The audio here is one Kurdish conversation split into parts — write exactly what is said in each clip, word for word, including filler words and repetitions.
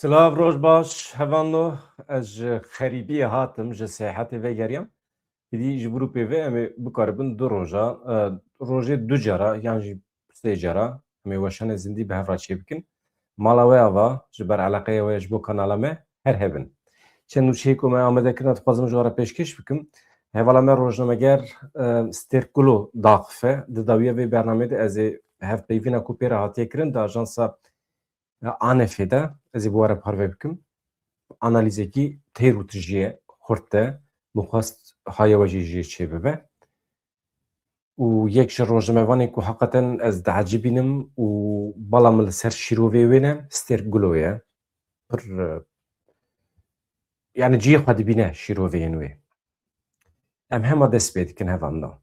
Silav, roj baş, hevano. Ez ji xerîbiyê hatim, ji seyahatê vegeriyam. Êdî ji bo pê ve em ê bikaribin du roja, e, rojê du cara yan jî sê cara em ê weşanê zindî bi hev re çêbikin. Mala we ava, ji ber eleqeya we ji bo kanala me her hebin. Çend nûçeyê ku me amade kirine dixwazim ji we re pêşkêş bikim. Hevala me rojnameger, e, Stêrk Gulo daxife. Di dawiya vê bernameyê de ez ê hevpeyvîna ku pê re hatiye kirin di ajansa A N F'ê de, ez ê bi we re parve bikim. Analîzekî têr û tijî ye, xurt e. Min xwest haya we jî jê çêbibe. Û yek ji rojnamevanên ku heqeten ez diecibînim û bala min li ser şîrovê wê ne, Stêrk Gulo ye. Pir, e, yani cihê xwe dibîne şîroveyên wê. Em hema dest pê dikin hevalno.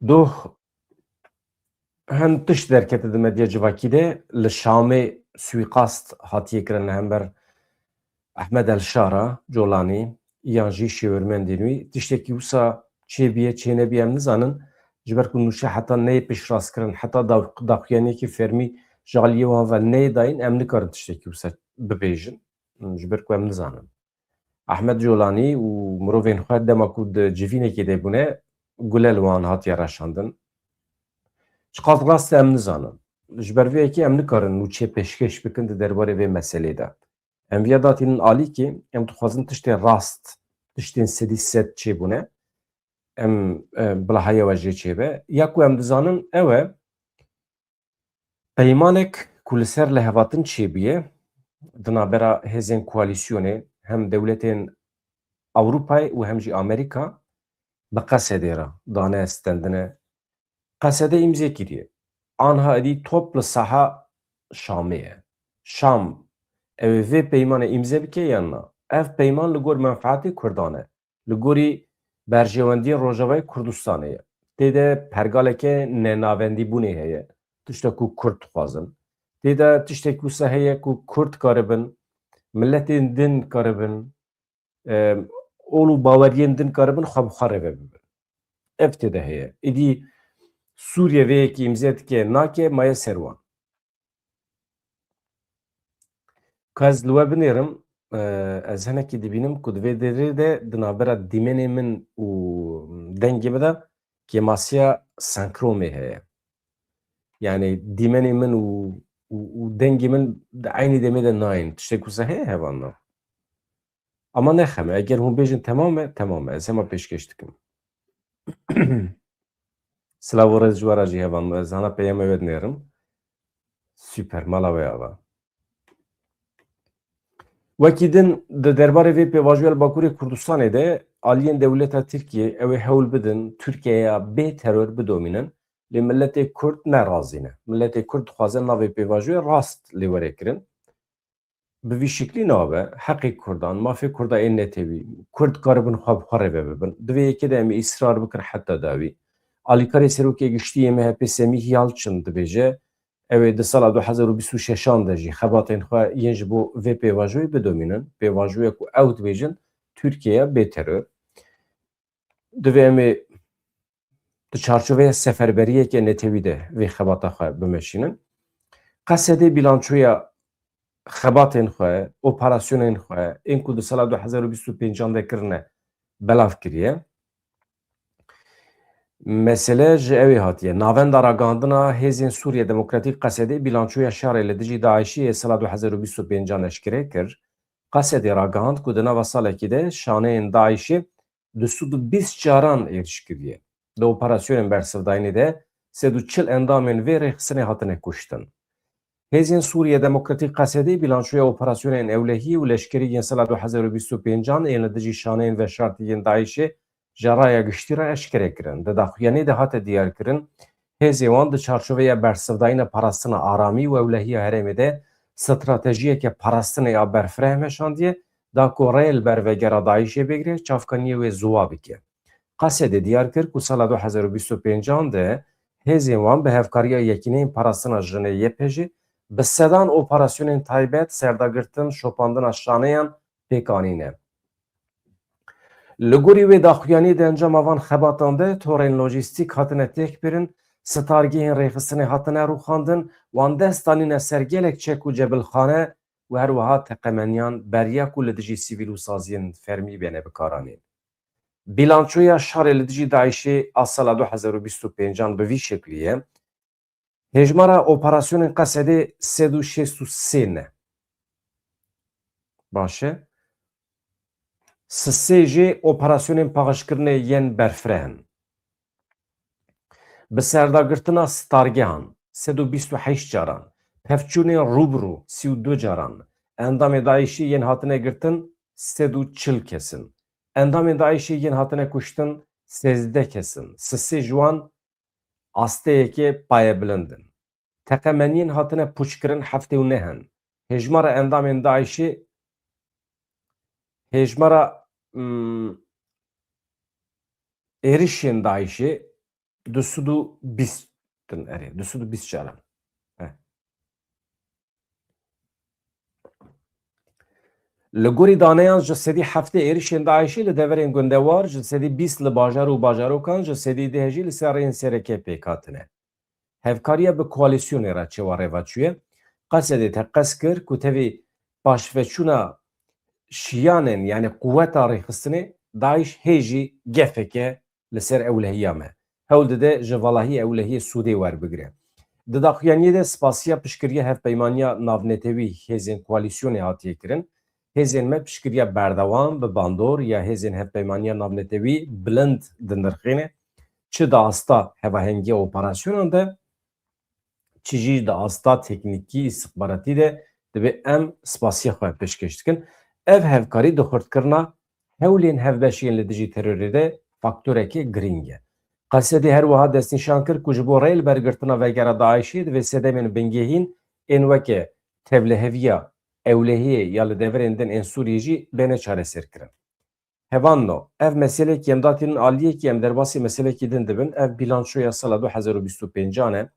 Doh, hin tişt derkete di medya civakî de, li Şamê suîqast hatiye kirin li hember Ehmed El Şara Colanî yan jî şêwirmendên wî. Tiştekî wisa çêbiye, çênebiye em nizanin. Ji ber ku nûçe heta neyê piştrast kirin, heta daw-, daxuyaniyekî fermî ji aliyê wan ve neyê dayîn, em nikarin tiştekî wisa bibêjin. Ji ber ku em nizanin. Ehmed Colanî û mirovên xwe dema ku di civînekê de bûne, gule li wan hatiye reşandin. Çiqas rast e em nizanin. Ji ber vê yekê em nikarin nûçe pêşkêş bikin di derbarê vê meselê de. Em viya datînin alîkî, em dixwazin tiştên rast, tiştên sedî sed çêbûne, em, e, bila heya we jê çêbe. Ya ku em dizanin ew e, peymanek ku li ser lihevatin çêbûye di navbera hêzên koalîsyonê, hem dewletên Ewropayê û hem jî Amerîka, bi Qesedê re dane stendine. Qesede îmze kiriye. Anha êdî top li saha Şamê ye. Şam, ew ê vê peymanê îmze bike yan na? Ev peyman li gor menfaetê Kurdan e. Li gorî berjewendiyên Rojavayê Kurdistanê ye. Tê de pergaleke nenavendîbûnê heye. Tişta ku Kurd dixwazin. Tê de tiştek wisa heye ku Kurd karibin, miletên din karibin, e, ol û baweriyên din karibin xwe bi xwe rêve bibin. Ev tê de heye. Êdî Sûriye vê yekê îmze dike, nake, maye ser wan. Ka ez li we binêrim, e, ez hinekî dibînim ku di vê derê de di navbera dîmenê min û dengê min de kêmasiya senkromê heye. Yani dîmenê min û, û, û dengê min di eynî demê de nayên. Tiştek wisa heye hevalno? Ama nexeme, eger hûn bêjin temam e, temam e. Ez hema pêşkêş dikim. Silav û rêz ji we re jî hevalno. Ez hana peyama we dinêrim. Super, mala we ava. Wekî din di derbarê vê pêvajoya li Bakurê Kurdistanê de aliyên dewleta Tirkiyê ew ê hewl bidin Tirkiyeya bê teror bidomînin, lê miletê Kurd ne razî ne. Miletê Kurd dixwaze navê pêvajoyê rast lê were kirin. Bi vî şiklî nabe, heqê Kurdan, mafê Kurda ên netewî, Kurd karibin xwe bi xwe rêve bibin. Di vê yekê de em ê îsrar bikin heta dawî. Alîkarê Serokê Giştî yê M H P Semîh Yalçin dibêje, ew ê di sala du hezar û bîst û şeşan de jî xebatên xwe yên ji bo vê pêvajoyê bidomînin. Pêvajoyek ku ew dibêjin, Tirkiyeya bê teror. Divê em ê di çarçoveya seferberiyeke netewî de vê xebata xwe bimeşînin. Qesedê bîlançoya xebatên xwe, operasyonên xwe, ên ku di sala du hezar û bîst û pêncan de kirine, belav kiriye. Mesele ji ew ê hatiye. Navenda ragihandina Hêzên Sûriye Demokratîk Qesedê bîlançoya şerê li dijî DAIŞê yê sala du hezar û bîst û pêncan eşkere kir. Qesedê ragihand ku di nava salekî de şaneyên DAIŞê du sed û bîst caran êrîş kiriye. Di operasyonên bersivdayînê de sed û çil endamên vê rêxistinê hatine kuştin. Hêzên Sûriye Demokratîk Qesedê bîlançoya operasyonên ewlehiyê û leşkerî yên sala du hezar û bîst û pêncan ên li dijî şaneyên veşartî yên DAIŞê ji raya giştî re eşkere kirin. Di daxuyaniyê de hate diyarkirin, hêzên wan di çarçoveya bersivdayîna parastina aramî û ewlehiya herêmê de stratejiyeke parastinê a berfireh meşandiye, da ku rê li ber vegera DAIŞê bigire, çavkaniyê wê ziwa bike. Qesedê diyar kir ku sala du hezar û bîst û pêncan de hêzên wan bi hevkariya Yekîneyên Parastina Jinê, Y P J, bi sedan operasyonên taybet, serdagirtin, şopandina şaneyan pêk anîne. Li gorî wê daxuyaniyê di encama van xebatan de torên lojîstîk hatine têkbirin, Stargehên rêxistinê hatine rûxandin, wan dest danîne ser gelek çek û cebilxane û her wiha teqemeniyan beriya ku li dijî sivîl û saziyên fermî bêne bikaranîn. Bîlançoya şerê li dijî DAIŞê a sala du hezar û bîst û pêncan bi vî şeklî ye. Hêjmara operasyonên Qesedê sed û şêst û sê ne. Baş e. Sisê jê operasyonên paqijkirinê yên berfireh in. Bi serdagirtina stargehan sed û bîst û heşt caran, pevçûnên rû bi rû sî û du caran, endamê DAIŞê yên hatine girtin sed û çil kes in. Endamên DAIŞê yên hatine kuştin sêzdeh kes in. Sisê ji wan asteyeke payebilind in. Teqemeniyên hatine pûçkirin heftê û neh in. Hêjmara endamên DAIŞê, hêjmara, mm, êrişên DAIŞê du sed û bîst in, erê, du sed û bîst caran. Heh. Li gorî daneyan ji sedî heftê êrişên DAIŞê li deverên gundewar, ji sedî bîst li bajar û bajarokan, ji sedî deh jî li ser rêyên sereke pêk hatine. Hevkariya bi koalîsyonê re çawa rê ve çûye? Qesedê teqez kir ku tevî paşveçûna şiyanên, yanî quweta rêxistinê, DAIŞ hê jî gefeke li ser ewlehiya me. Hewl dide ji valahî ewlehiyê sûdê werbigire. Di daxuyaniyê de spasiya piştgiriya Hevpeymaniya Navnetewî hêzên koalîsyonê hatiye kirin. Hêzên me piştgiriya berdewam bi bandor ya hêzên Hevpeymaniya Navnetewî bilind dinirxîne. Çi di asta hevahengiya operasyonan de, çi jî di asta teknîkî, îstixbaratî de divê em spasiya xwe pêşkêş dikin. Ev hevkarî di xurtkirina hewlên hevbeş yên li dijî terorê de faktoreke girîng e. Qesedê her wiha destnîşan kir ku ji bo rêlibergirtina vegera DAIŞê divê sedemên bingehîn ên weke tevliheviya ewlehiyê ya li deverên din ên Sûriyê jî bêne çareserkirin. Hevalno, ev meselekî em datînin aliyekî, em derbasî meselekî din dibin. Ev bîlançoya sala du hezar û bîst û pêncan e.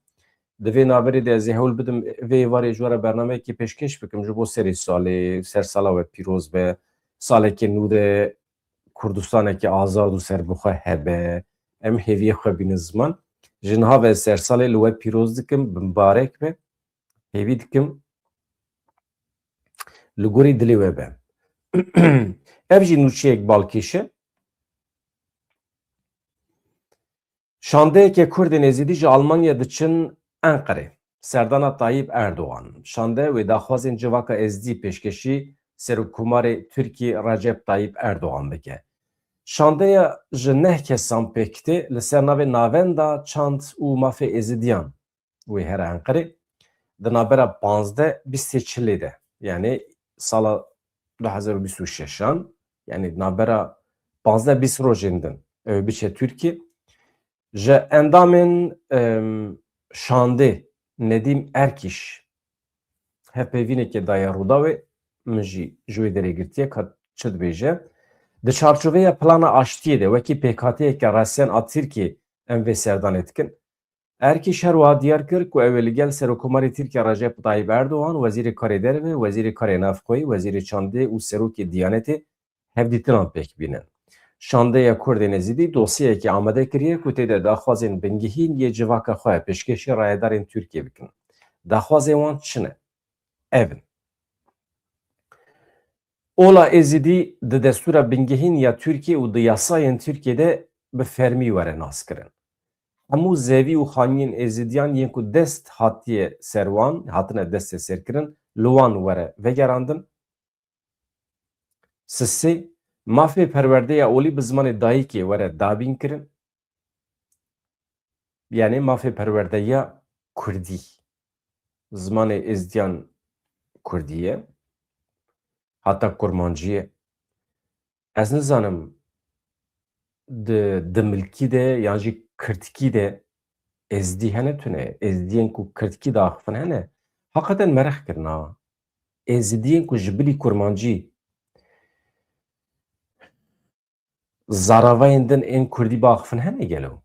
Di vê navberê de ez ê hewl bidim vê êvarê ji we re bernameyekî pêşkêş bikim ji bo serê salê, ser sala we pîroz be, salekê nû de Kurdistaneke azad û serbixwe hebe. Em hêviyê xwe bînin ziman. Ji niha ve ser salê li we pîroz dikim, bi mibarek be. Hêvî dikim li gorî dilê we be. Ev jî nûçeyek balkêş e. Şandeyeke Kurdên Êzidî ji Almanya diçin Enqerê. Serdana Tayyip Erdogan. Şande wê daxwazên civaka Êzidî pêşkêşî Serokkomarê Tirkiyê Recep Tayyip Erdogan bike. Şandeya ji neh kesan pêk tê, li ser navê Navenda Çand û Mafê Êzidiyan wê here Enqerê, di navbera panzdeh bîstê çilê de, yanî sala du hezar û bîst û şeşan, yanî di navbera panzdeh bîst rojên din, ew ê biçe Tirkiyê. Ji endamên, em, şandê Nedîm Erkîş hevpeyvînekê daye Rûdawê, min jî ji wê derê girtiye ka çi dibêje. Di çarçoveya plana aştiyê de wekî pêkhateyeke rastiyan a Tirkiyê em vê serdanê dikin. Erkîş her wiha diyar kir ku ew ê li gel Serokkomarê Tirkiye Recep Tayyip Erdogan, Wezîrê Karê Derve, Wezîrê Karê Navxweyî, Wezîrê Çandê û Serokê Diyanetê hevdîtinan pêk bînin. Şandeya Kurdên Êzidî dosyeyekê amade kiriye ku tê de daxwazên bingehîn yê civaka xwe pêşkêşî rayedarên Tirkiyê bikin. Daxwazên wan çi ne? Ev in. Ola Êzidî di destûra bingehîn ya Tirkiyê û di yasayên Tirkiyê de bi fermî were naskirin. Hemû zevî û xaniyên Êzidiyan yên ku dest hatiye ser wan, hatine desteserkirin, li wan were vegerandin. Sisê, mafê perwerdeya olî bi zimanê dayikê were dabîn kirin. Yanî mafê perwerdeya kurdî. Zimanê êzdiyan kurdî ye. Hata kurmancî ye. Ez nizanim di dimilkî de yan jî kirdkî de êzdî hene tune. Êzdiyên ku kirdkî diaxifin hene. Heqeten merix kirina. Êzidiyên ku ji bilî kurmancî zaravayên din ên kurdî biaxifin hene gelo?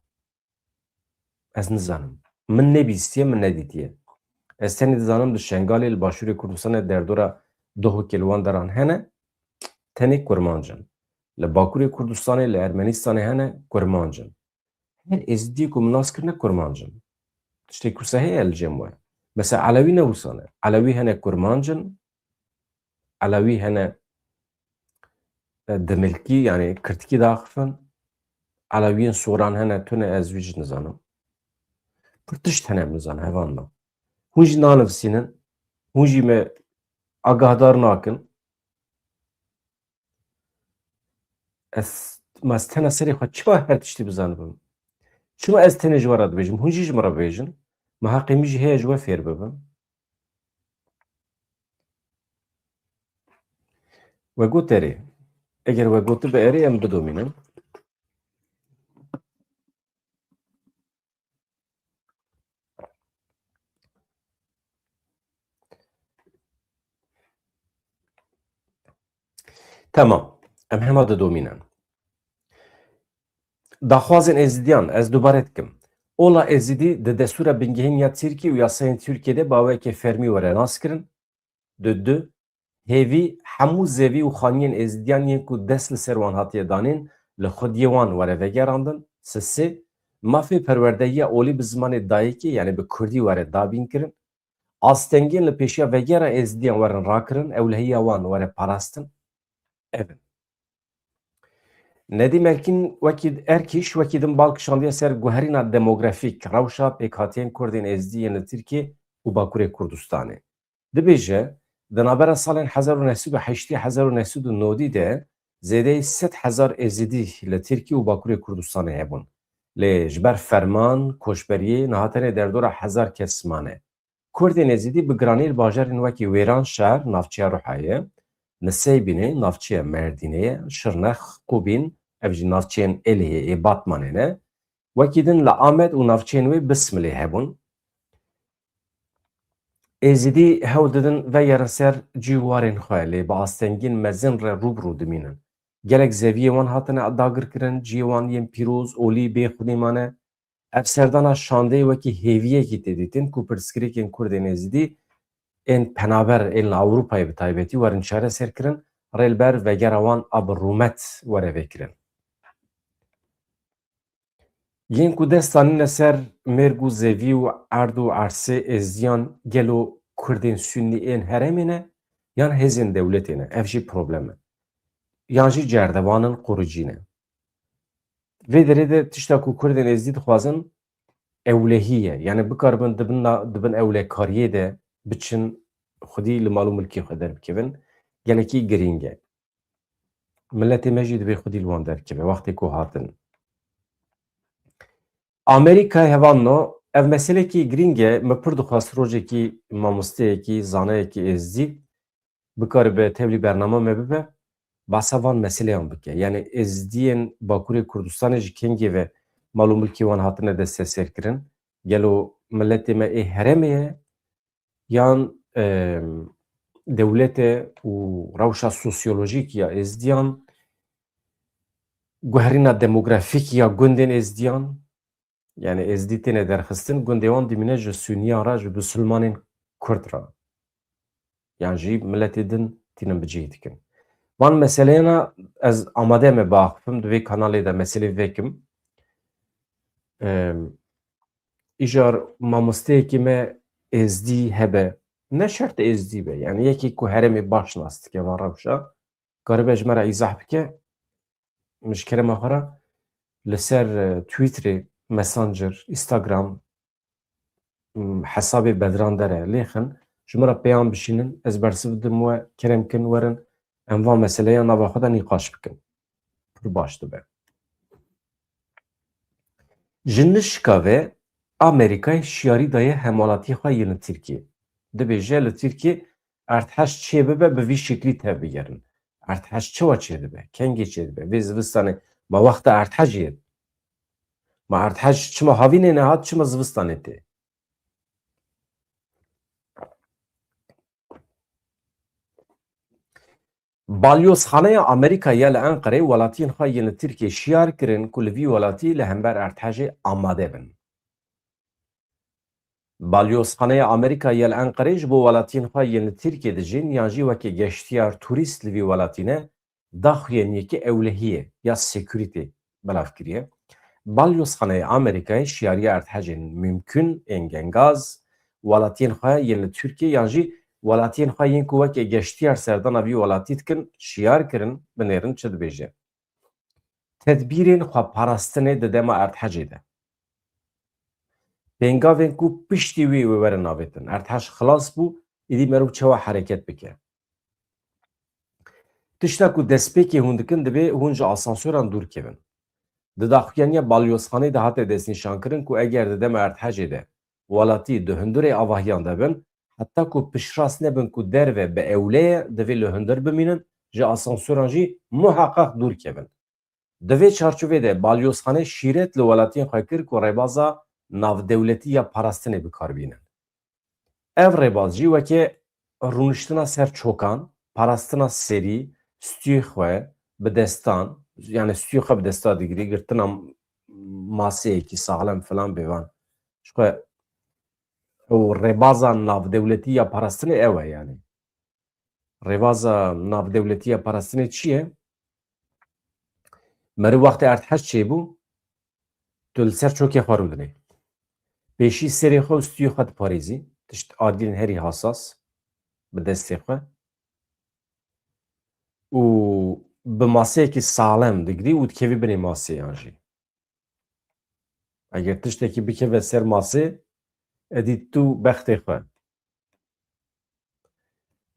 Ez nizanim. Min nebîstiye, min nedîtiye. Ez tenê dizanim di Şengalê, li Başûrê Kurdistanê, derdora Duhokê li wan deran hene, tenê kurmanc in. Li Bakurê Kurdistanê, li Ermenistanê hene, kurmanc in. Her êzidiyê ku min nas kirine kurmanc in. tiştê ku se heye li cem we. Mesela Elewî ne wisa ne. Elewî hene kurmanc in, Elewî hene, e, dimilkî, yani kirtikî daxifin. Elewiyên soran hene, tune ez wî jî nizanim. Pir tişt hene em nizanin, hevalno. Hûn jî nanivîsînin, hûn jî me agahdar nakin. Ez, ma ez tena serê xwe çima her tiştî bizanibim? Çima ez tenê ji we re dibêjim? Hûn jî ji min re bibêjin. Ma heqê min jî heye ji we fêr bibim. We got erê. Eger we gotibe erê, em bidomînin. Tamam. Em hema didomînin. Daxwazên Êzidiyan, ez dubare dikim. Ola Êzidî di destûra bingehîn ya Tirkî û yasayên Tirkiyê de bi awayekê fermî were naskirin. Di du, hêvî hemû zevî û xaniyên Êzidiyan yên ku dest li ser wan hatiye danîn, li xwediyê wan were vegerandin. Sisê, mafê perwerdehiya olî bi zimanê dayikê, yanî bi kurdî were dabînkirin. Astengên li pêşiya vegera Êzidiyan werin rakirin, ewlehiya wan were parastin. Ev in. Nedîm Erkîn wekî, Erkîş wekî din bal kişandiye ser guherîna demografîk, rewşa pêkhatiyên Kurdên Êzidî yên li Tirkiyê û Bakurê Kurdistanê. Dibêje, di navbera salên hezar û neh sed û heştî hezar û neh sed û nodî de zêdeyî sed hezar Êzidî li Tirkiye û Bakurê Kurdistanê hebûn. Lê ji ber ferman, koçberiyê niha tenê derdora hezar kes mane. Kurdên Êzidî bi giranî li bajarên wekî Wêranşehir, navçeya Ruhayê, Niseybînê, navçeya Mêrdînê ye, Şirnex, Qubîn, ev jî navçeyên Êlihê ê Batmanê ne, wekî din li Amed û navçeyên wê Bismilê hebûn. Êzidî hewl didin vegerin ser cî û warên xwe, lê bi astengiyên mezin re rû bi rû dimînin. Gelek zeviyê wan hatine dagirkirin, cihê wan yên pîroz, olî, bê xwedî mane. Ev serdana şandeyê wekî hêviyekî tê dîtin ku pirsgirêkên Kurdên Êzidî ên penaber ên li Ewropayê bi taybetî werin çareserkirin, rê li ber vegera wan a bi rûmet were vêkirin. Yên ku dest danîne ser mêrg û zevî û erd û ersê Êzidiyan gelo Kurdên Sunnî ên herêmê ne yan hêzên dewletê ne? Ev jî problem e. Yan jî cerdevan in, quricî ne. Vê derê de tişta ku Kurdên Êzidî dixwazin ewlehî ye. Yani bikaribin di bin na-, di bin ewlekariyê de biçin xwedî li mal û milkê xwe derbikevin. Gelekî girîng e. Miletê me jî divê xwedî li wan derkeve wextê ku hatin. Amerîkayê hevalno, ev meselekî girîng e. Me pir dixwest rojekî mamosteyekî, zanayekî Êzdî bikaribe tevlî bernama me bibe, behsa van meseleyan bike. Yani Êzdiyên Bakurê Kurdistanê ji kengê ve mal û milkê wan hatine desteserkirin? Gelo miletê me ê herêmê ye? Yan, em, dewlete û rewşa sosyolojîk ya Êzdiyan, guherîna demografîk ya gundên Êzdiyan, yani Êzdî têne derxistin, gundê wan dimîne ji Suniyan re, ji Bisilmanên Kurd re. Yan jî miletê din tînin bi cihê dikin. Van meseleyana ez amade me biaxifim, di vê kanalê de meselê vekim. Em, îcar mamosteyekî me Êzdî hebe, ne şert Êzdî be, yani yekê ku herêmê baş nas dike van rewşa, karibe ji me re îzah bike, min ji kerema xwe re li ser, e, Twitterê, Messenger, Instagram, m, hesabê Bedran Dere lêxin, ji min re peyam bişînin, ez bersiv didim we, kerem kin werin, em van meseleya nava xwe de nîqaş bikin. Pir baş dibe. Ji nişka ve Amerîkayê şiyarî daye hemwelatiyê xwe yên li Tirkiyê. Dibêje li Tirkiyê erdhej çêbibe, bi vî şeklî tevbigerin. Erdhej çawa çêdibe? Kengê çêdibe? Vê zivistanê ma wexta erdhejê ye? Ma erdhej çima havînê nehat, çima zivistanê tê? Balyozxaneya Amerîka ya li Enqereyê welatiyên xwe yên li Tirkiyê şiyar kirin ku li vî welatî li hember erdhejê amade bin. Balyozxaneya Amerîka ya li Enqereyê ji bo welatiyên xwe yên li Tirkiyê dijîn yan jî weke geştiyar, turîst li vî welatî ne, daxuyên yekê ewlehiyê ya security belav kiriye. Balyozxaneyê Amerîkayê şiyariya erdhejên mimkun ên gengaz, welatiyên xwe yên li Tirkiyê yan jî welatiyên xwe yên ku weke geştiyar serdana vî welatî dikin, şiyar kirin, binêrin çi dibêje. Tedbîrên xweparastinê di dema erdhejê de. Pêngavên ku piştî wî wê werin avêtin. Erdhej xilas bû, îdî merov çawa hereket bike? Tişta ku destpêkê hûn dikin, divê hûn ji asansoran dûr kevin. Di daxuyaniya balyozxanê de hate destnîşankirin ku eger di dema erdhejê de welatî di hundirê avahiyan de bin, heta ku piştrast nebin ku derve bi ewle ye, divê li hundir bimînin, ji asansoran jî muheqeq dûr kevin. Di vê çarçovê de balyozxanê şîret li welatiyên xwe kir ku rêbaza navdewletî ya parastinê bi kar bînin. Ev rêbaz jî weke rûniştina ser çokan, parastina serî, stûyê xwe bi destan, yani stûyê xwe bi desta digirî, girtina maseyekî saxlem filan bêvan. Ji xwe ew rêbaza navdewletî ya parastinê ew e yani. Rêbaza navdewletî ya parastinê çi ye? Meriv wextê erdhej çêbû, tu li ser çokê xwe rûdinê. Pêşî serê xwe û stûyê xwe diparêzî, tişt aliyên herî hasas bi destê xwe û bi maseyekî saxlem digirî û dikevî binê maseyan jî. Eger tiştekî bikeve ser masê, edî tu bextê xwe.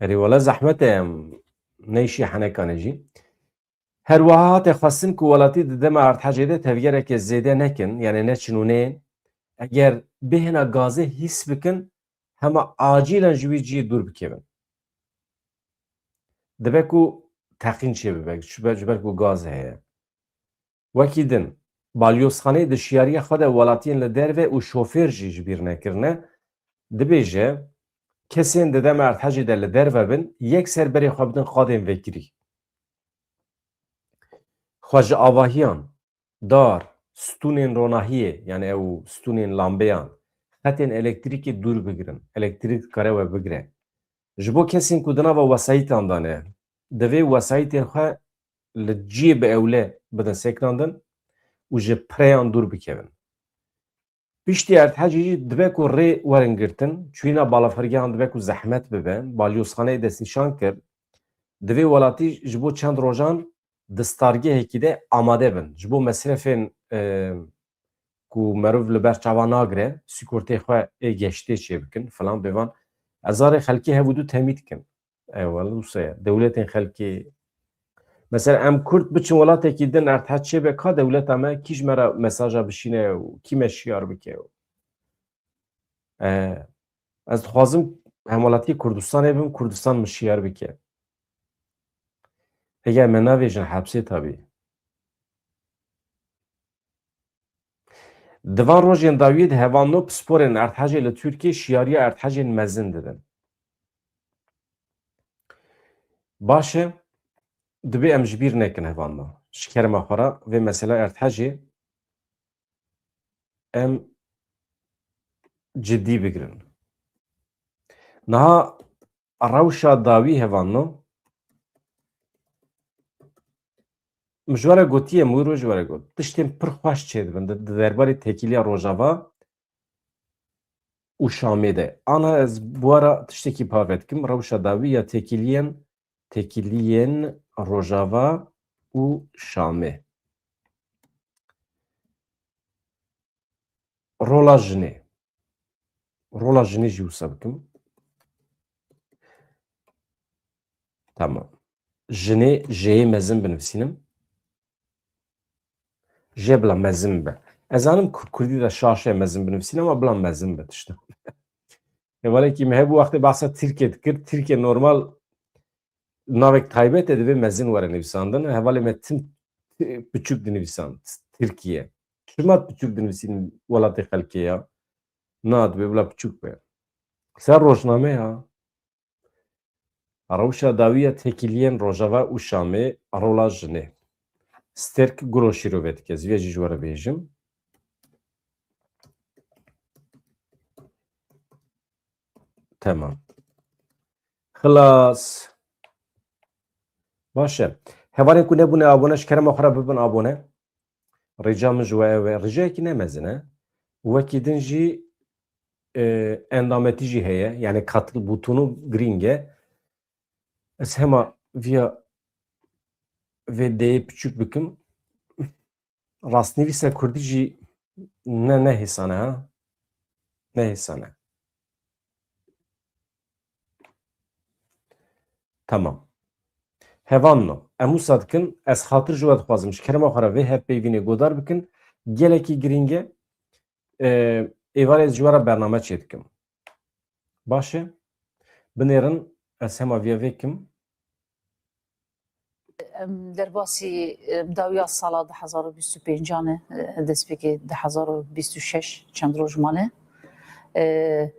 Erê wele zehmet e, em neyşî henekanê jî. Her wiha hate xwestin ku welatî di dema erdhejê de tevgereke zêde nekin, yani neçin û neyên. Eger bêhna gazê hîs bikin, hema acîlen ji wî cihê dûr bikevin. Dibe ku teqîn çêbibe, ji ber, ji ber ku gaz heye. Wekî din, balyozxaneyê di şiyariya xwe de welatiyên li derve û şofêr jî ji bîr nekirine, dibêje, kesên di dema erdhejê de li derve bin, yekser berê xwe bidin qadên vekirî. Xwe ji avahiyan, dar, stûnên ronahiyê, yani ew stûnên lambeyan, xetên elektrîkê dûr bigirin. Elektrîk dikare we bigire. Ji bo kesên ku di nava wesayîtan de ne, divê wesayîtên xwe li cihê bi ewle bidin sekinandin û ji pireyan dûr bikevin. Piştî erdhejê jî dibe ku rê werin girtin, çûyîna balafirgehan dibe ku zehmet bibe, balyozxaneyê destnîşan kir, divê welatî ji bo çend rojan di stargehekî de amade bin. Ji bo mesrefên, e, ku meriv li ber çavan nagire, sîkortê xwe ê geştê çêbikin, filan bêvan. Ezarê xelkê hev û du temî dikin. Ew wele wisa ye. Dewletên xelkê. Mesela em Kurd biçin welatekî din erdhej çêbe, ka dewleta me, kî ji me re mesaja bişîne û kî me şiyar bike? E, ez dixwazim hemwelatiyê Kurdistanê bim, Kurdistan min şiyar bike. Eger me navêjin hepsê tabî. Di van rojên dawiyê de hevalno pisporên erdhejê li Tirkiyê şiyariya erdhejên mezin didin. Baş e, divê em ji bîr nekin hevalno. Ji kerema xwe re vê mesela erdhejê em cidî bigirin. Niha rewşa dawî hevalno, min ji we re gotiye, min wî roj ji we re got. Tiştên pir xweş çêdibin di, di derbarê têkiliya Rojava û Şamê de. Ana ez bi we re tiştekî pave dikim. Rewşa dawî ya têkiliyên, têkiliyên Rojava û Şamê. Rola jinê. Rola jinê jî wisa bikim. Tamam. Jinê, jeyê mezin binivîsînim. Jê bila mezin be. Ez zanim ku kurdî de şaşe mezin binivîsînim ama bila mezin be tişta. Hevalekî me hebû wextê behsa Tirkiyê dikir. Tirkiye normal navek taybet e, divê mezin were nivîsandin. Hevalê me tim piçûk dinivîsand. Tirkiye. Çima piçûk dinivîsînin welatê xelkê ya? Na, divê bila piçûk be. Ser rojname ya. Rewşa dawî ya têkiliyên Rojava û Şamê, rola jinê. Sterk Guro şîrove dike. Ez vê jî ji we re bêjim. Tamam. Xilas. Baş e. Hevalên ku nebûne abone, ji kerema xwe re bibin abone. Rica min ji we ew e, ricayekî ne mezin e. Wekî din jî, e, endametî jî heye, yani katıl butonu girîng e. Ez hema viya vê deyê piçûk bikim. Rastnivîsa kurdî jî ne, ne hêsan e, ha? Ne hêsan e. Tamam. Hevalno, em wisa dikin, ez xatir ji we dixwazim, ji kerema xwe re vê hevpeyvînê godar bikin. Gelekî girîng e. Ê, êvarê ez ji we re bername çêdikim. Baş e. Binêrin, ez hema viya vê kim. Em derbasî, em, dawiya sala du hezar û bîst û pêncan e, e, destpêkê du hezar û bîst û şeş çend roj mane. E,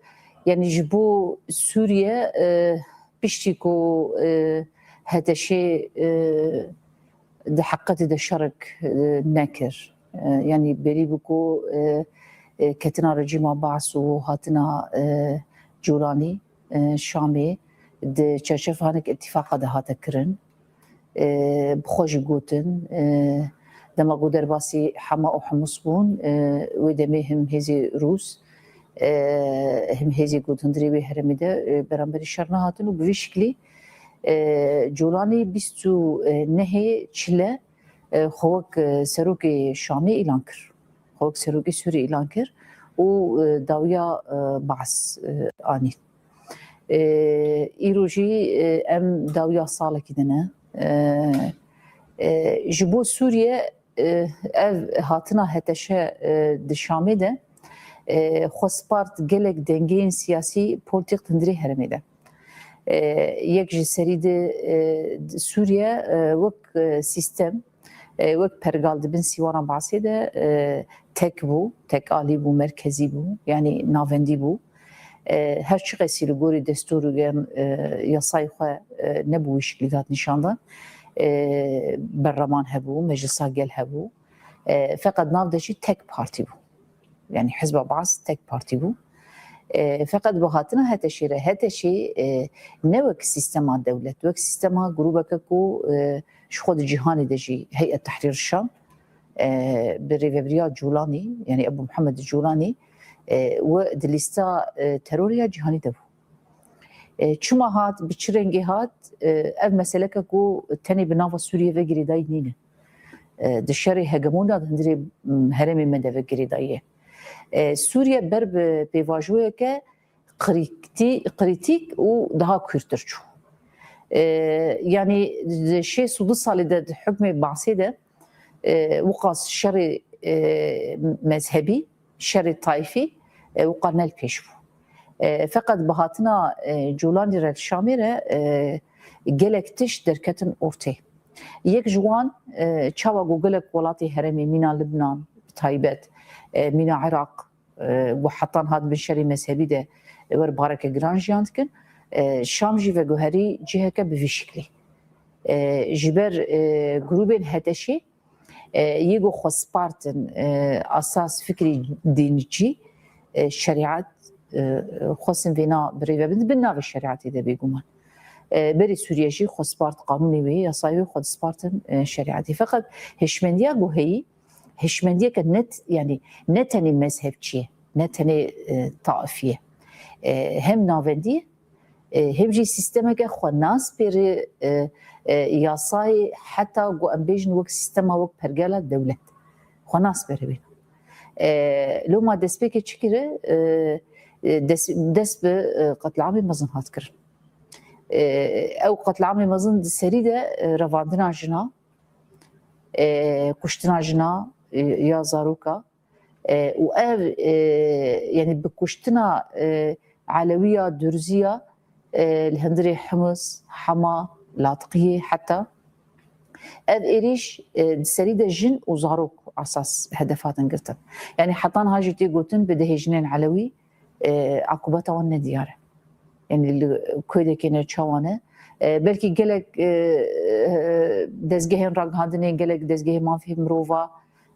yanî ji bo Sûriye, e, piştî ku, e, HTŞê, e, di heqetê de şerek, e, nekir. E, yanî berî bû ku, e, e, ketina rejîma Baas û hatina, e, Cûlanî, e, Şamê di çerçeveya hinek îtîfaqa de hate kirin. E, bi xwe jî gotin, e, dema ku derbasî Hema û Humus bûn, e, wê demê him hêzê Rûs, e, him hêzê ku di hundirê wê herêmê de, e, beramberî şer nehatin û bi vî şiklî, e, Cûlanî bîst û nehê Çile, e, xwe wek, e, serokê Şamê îlan kir. Xwe wek serokê Sûriyê îlan kir û, e, dawiya, e, Baas, e, anî. E, îro jî, e, em dawiya salekî de ne. E, e, ji bo Sûriye, e, ev hatina HTŞ, e, di Şamê de, e, xwe spart gelek dengeyên siyasî, polîtîk di hundirê herêmê de. E, yek ji serî di, e, di Sûriye, e, wek, e, sîstem, e, wek pergal di bin sîwana Baasê de, e, tek bû, tekalî bû, merkezî bû, yanî navendî bû. E, her çiqasî li gorî destûr û gem, e, yasayê xwe, e, nebû wî şiklî dihat nîşandan. E, berleman hebû, meclisa gel hebû. E, feqet nav de jî tek partî bû. Yanî Hizba Baas tek partî bû. E, feqet bi hatina HTŞê re, HTŞê, e, ne wek sîstema dewlet, wek sîstema grûbeke ku, e, ji xwe di cîhanê de jî Heyet Tehrîr Şam, e, bi rêvebiriya Cûlanî, yanî Ebu Muhammed Cûlanî, e, we di lîsta, e, terorê ya cîhanî de bû. E, çima hat, bi çi rengê hat, e, ev meseleke ku tenê bi nava Sûriyê ve girêdayî nîne. E, di şerê hegemon de di hundirê, m, herêmê me de ve girêdayî ye. E, Sûriye ber bi pêvajoyeke krîtî-, krîtîk û daha kûrtir çû. E, yanî di şêst û du salê de di hukmê Baasê de, e, wiqas şerê, e, mezhebî, şerê tayfî, e, wiqa ne li pêş bû. E, feqet bi hatina, e, Cûlanî re li Şamê re, e, gelek tişt derketin ortê. Yek ji wan, e, çawa ku gelek welatê herêmê mîna Libnan, bi taybet, e, mîna Iraq, e, ku hetan hat bin şerê mezhebî de, e, wer bareke giran jiyan dikin, e, Şam jî veguherî ciheke bi vî şiklî. E, ji ber, e, grûbên HTŞê, e, yê ku xwe spartin, e, asas fikrî dînçî, e, şerîet, e, xwestin vêna birêve bin, bin navê şerîetê de bêguman. E, berê Sûriye jî xwe spart qanûnê wê, yasayê wê xwe dispartin, e, şerîetê. Feqet hişmendiya ku heyî, hişmendiyeke net, yanî ne tenê mezhebçî ye, ne tenê, e, taifî ye. E, hem navendî ye, e, hem jî sîstemeke xwe naspêre, e, e, yasayê, heta ku em bêjin wek sîstema, wek pergala dewlet. Xwe naspêre wê. E, loma destpêkê çi kire? E, e, dest, dest bi, e, qetliamê mezin hat kirin. E, ew qetliamê mezin di serî de, e, revandina jina, e, kuştina jina, e, ya zaroka, e, û ev, e, yanî bi kuştina, e, Elewiya, Durziya, e, li hundirê Himis, Hema, Latiqiyê heta ev êrîş, e, di serî de jin û zarok esas hedef hatin girtin. Yanî heta niha jî tê gotin bi dehê jinên Elewî, e, akubeta wan ne diyar e. Yanî li ku de kêne, çawa ne. E, belkî gelek, e, e, dezgehên ragihandinê, gelek dezgehê mafê mirova,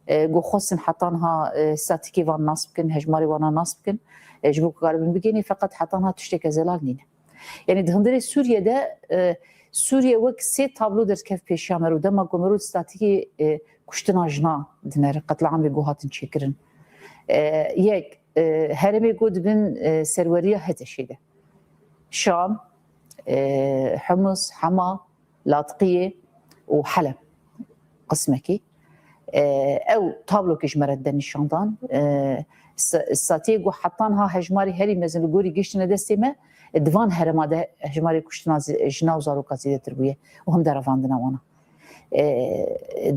e, ku xwestin heta niha, e, statîkê van nas bikin, hejmarê wana nas bikin, e, ji bo ku karibin bigihînê, feqet heta niha tişteke zelal nîne. Yanî di hundirê Sûriye de, e, Sûriye wek sê tablo derkev pêşiya me ro, dema ku me ro statîkê, e, kuştina jina dinere, qetliamê ku hatin çêkirin. E, yek, e, herêmê ku dibin, e, serweriya HTŞ'ê de. Şam, e, Humus, Hema, Latqiyê û Heleb qismekî. E, ew tablokê ji me re dide nîşandan. E, sa-, statiyê ku hetan ha hejmarê herî mezin li gorî gihiştine destê me, e, di van herêma de hejmarê kuştina zi-, jina û zaroka zêdetir bûye û him derevandina wana. E,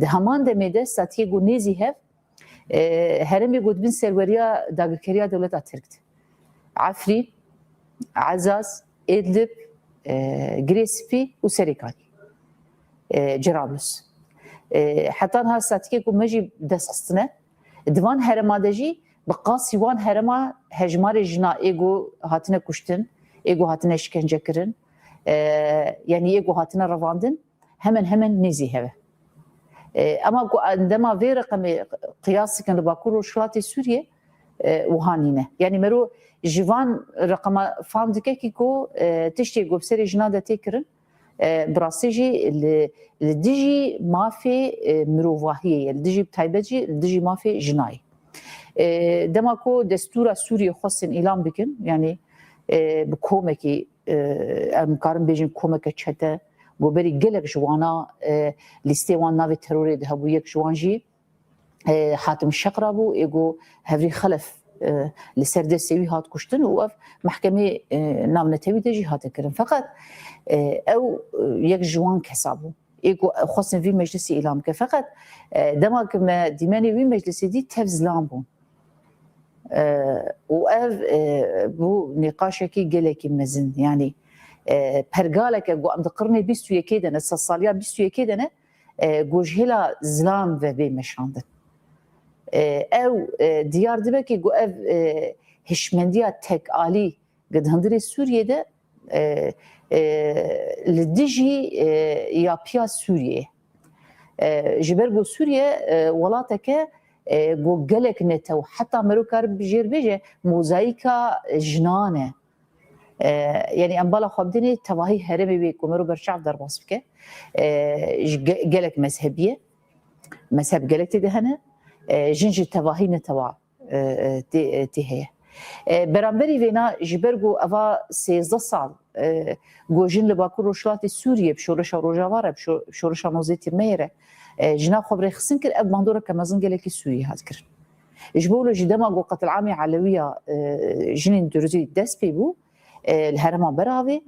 di heman demê de statiyê ku nêzî hev, e, herêmê ku dibin serweriya dagirkeriya dewleta Tirk de. Efrîn, Ezaz, Idlib, e, Girê Spî û Serêkanî. E, Cirablus. E, hetan ha statîkê ku me jî dest xistine, di van herêma de jî bi qasî wan herêma hejmarê jina ê ku hatine kuştin, ê ku hatine şikence kirin, e, yanî ê ku hatine revandin, hemen hemen nêzî hev e. E, ema ku dema vê reqemê qiyas dikin li Bakur Rojhilatê Sûriyê, e, wiha nîne. Yanî mero ji van reqema fam dike kî ku, e, tiştê ku bi serê jina de tê kirin, e, bi rastî jî li, li dijî mafê, e, mirovahiyê ye, li dijî bi taybet jî li dijî mafê jina ye. E, dema ku destûra Sûriyê xwestin îlan bikin, yanî, e, bi komekî, e, em karin bêjin komeke çete, ku berî gelek ji wana, e, lîstê wan navê terorê de hebû, yek ji wan jî, e, Hatim Şeqra bû, ê ku Hevrî Xelef, e, li ser destê wî hat kuştin û ev mehkemê, e, navnetewî de jî hate kirin. Feqet, e, ew, e, yek ji wan kesa bû. Ê ku xwestin vî meclisî îlan bike. Feqet, e, dema ku me dîmenê wî meclisê dît, tev zilam bûn. E, û ev, e, bû nîqaşekî gelekî mezin. Yanî, e, pergaleke ku em di qirnê bîst û yekê de ne, sedsaliya bîst û yekê de ne, e, ku ji hêla zilam ve bê meşandin. E, ew, e, diyar dibe ki ku ev, e, hişmendiya tekalî di hundirê Sûriyê de, e, e, li dijî, e, yapiya Sûriyê. E, ji ber ku Sûriye, e, welateke, e, ku gelek netew, heta mero kar bi jêr bêje, mozayîka jinan e. E, yanî em bala xwe bidinê tevahî herêmê wê ku mero berçav derbas bike. E, ji ge-, gelek mezhebî ye. Mezheb gelek tê de hene. E, jin ji tevahî netewa, e, e, tê, e, tê heye. E, beramberî vêna ji ber ku eva sêzdeh sal, e, ku jin li Bakur Rojhilatê Sûriyê bi şoreşa Rojava re, bi şo-, şoreşa Nozê Tirmeyê re, e, jina xwe bi rêxistin kir, ev bandoreke mezin gelekî Sûriyê hat kirin. Ji bo wilo jî dema ku qetilamê Elewiya, e, jinên Durzî dest pê bû, e, li herêma Beravê,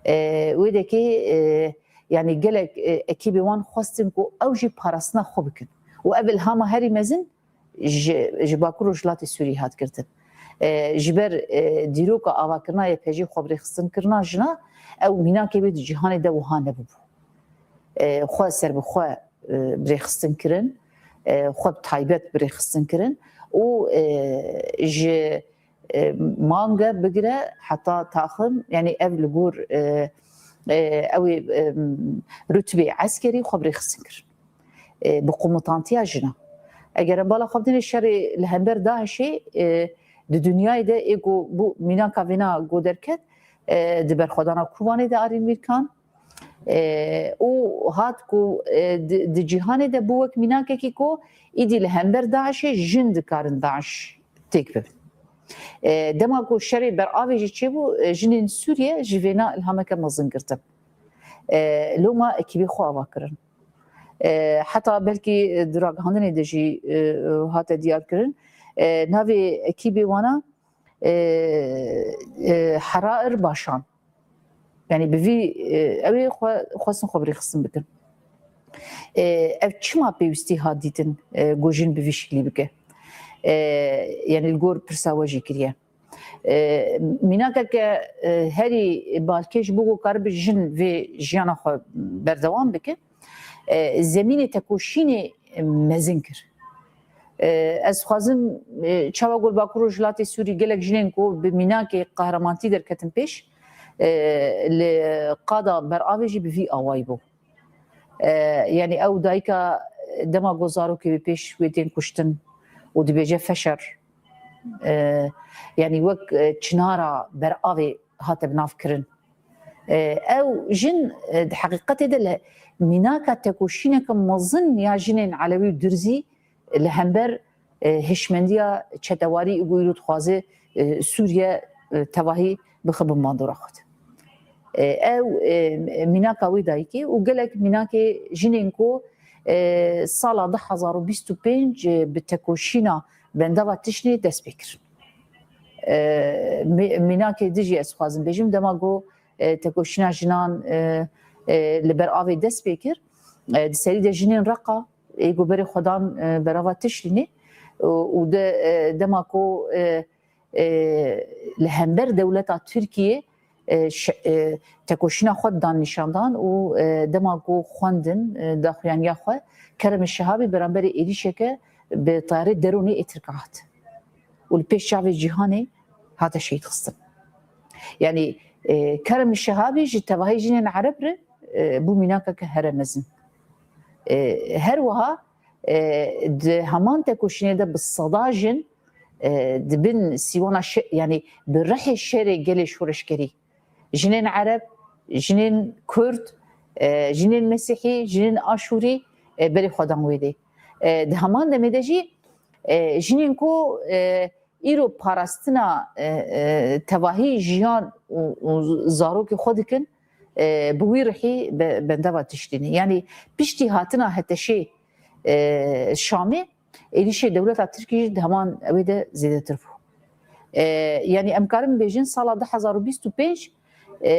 e, wê dekê, e, yanî gelek, e, ekîbê wan xwestin ku ew jî parastina xwe bikin. Û ev îlhama herî mezin ji, ji Bakur Rojhilatê Sûriyê hat girtin. E, ji ber, e, dîroka avakirina Y P G xwe bi rêxistin kirina jina, ew mînakê wê di cîhanê de wiha nebûbû. E, xwe serbixwe, e, bi rêxistin kirin, e, xwe bi taybet bi rêxistin kirin û, e, ji, e, mange bigire heta taxim, yanî ev li gor, e, e, ew ê, e, rutbê eskerî xwe bi rêxistin kirin. E, bi komutantiya jina. Eger em bala xwe bidinê şerê li hember DAIŞê, e, di dinyayê de ê ku bû mînaka vêna ku derket, e, di berxwedana Kobanê de Arîn Mîrkan, e, û hat ku, e, di, di cîhanê de bû wek mînakekî ku îdî li hember DAIŞê jin dikarin DAIŞ têk bibin. E, dema ku şerê beravê jî çêbû, e, jinên Sûriye ji vêna îlhameke mezin girtin. E, loma ekîbê xwe ava kirin. E, heta belkî di ragihandinê de jî, e, hate diyar kirin. E, navê ekîbê wana, e, e, Herair Başan. Yanî bi vî, e, ew ê xwe, xwestin xwe bi rêxistin bikin. E, ev çima pêwîstî hat dîtin, e, ku jin bi vî şiklî bike? E, yanî li gor pirsa we jî kiriye. E, mînakeke, e, herî balkêş bû ku karibe jin vê jiyana xwe berdewam bike. E, zemînê tekoşînê mezin kir. E, ez dixwazim, e, çawa ku li Bakur Rojhilatê Sûrî gelek jinên ku bi mînakê qehremanîtî derketin pêş, e, li qada beravê jî bi vî awayî bû. E, yanî ew dayika dema ku zarokê wê pêş wê tên kuştin û dibêje feşer, e, yanî wek, e, çinara beravê hate bi nav kirin. E, ew jin, e, di heqîqetê de li mînaka tekoşîneke mezin ya jinên Elewî û Durzî li hember, e, hişmendiya çetewarî û ku îro dixwaze, e, Sûriye, e, tevahî bixe bin bandora xwe de. E, ew, e, mînaka wê dayikê û gelek mînakê jinên ku, e, sala du hezar û bîst û pênc, e, bi tekoşîna bendava Tişnê dest pê kirin. E, mî-, mînakê din jî ez dixwazim bêjim, dema ku, e, tekoşîna jinan, e, e, li ber avê dest pê kir, e, di serî de jinên Reqa ê ku berê xwe dan, e, berava Tişrînê û, û de, e, dema ku, e, e, li hember dewleta Tirkiyê, e, şe-, e, tekoşîna xwe didan nîşandan û, e, dema ku xwendin, e, daxuyaniya xwe, Kerem Şehabî beramberî êrîşeke bi tayarê dronê ê Tirka hat û li pêş çavê cîhanê hate şehîd xistin. Yanî, e, Kerem Şehabî ji tevahî jinên Ereb re, e, bû mînakeke here mezin. E, her wiha, e, di heman tekoşînê de bi seda jin, e, di bin sîwana şe-, yanî bi rihê şerê gelê şoreşgerî, jinên Ereb, jinên Kurd, e, jinên Mesîhî, jinên Aşûrî, e, berê xwe dan wê dê. E, di heman demê de jî, e, jinên ku, e, îro parastina, e, e, tevahî jiyan û, û zarokê xwe dikin, e, bi wî rihî be-, bendava Tişrînê. Yanî piştî hatina HTŞê, e, Şamê, êrîşê dewleta Tirkî jî di heman ewê de zêdetir bû. E, yanî em karin bêjin sala du hezar û bîst û pênc, e,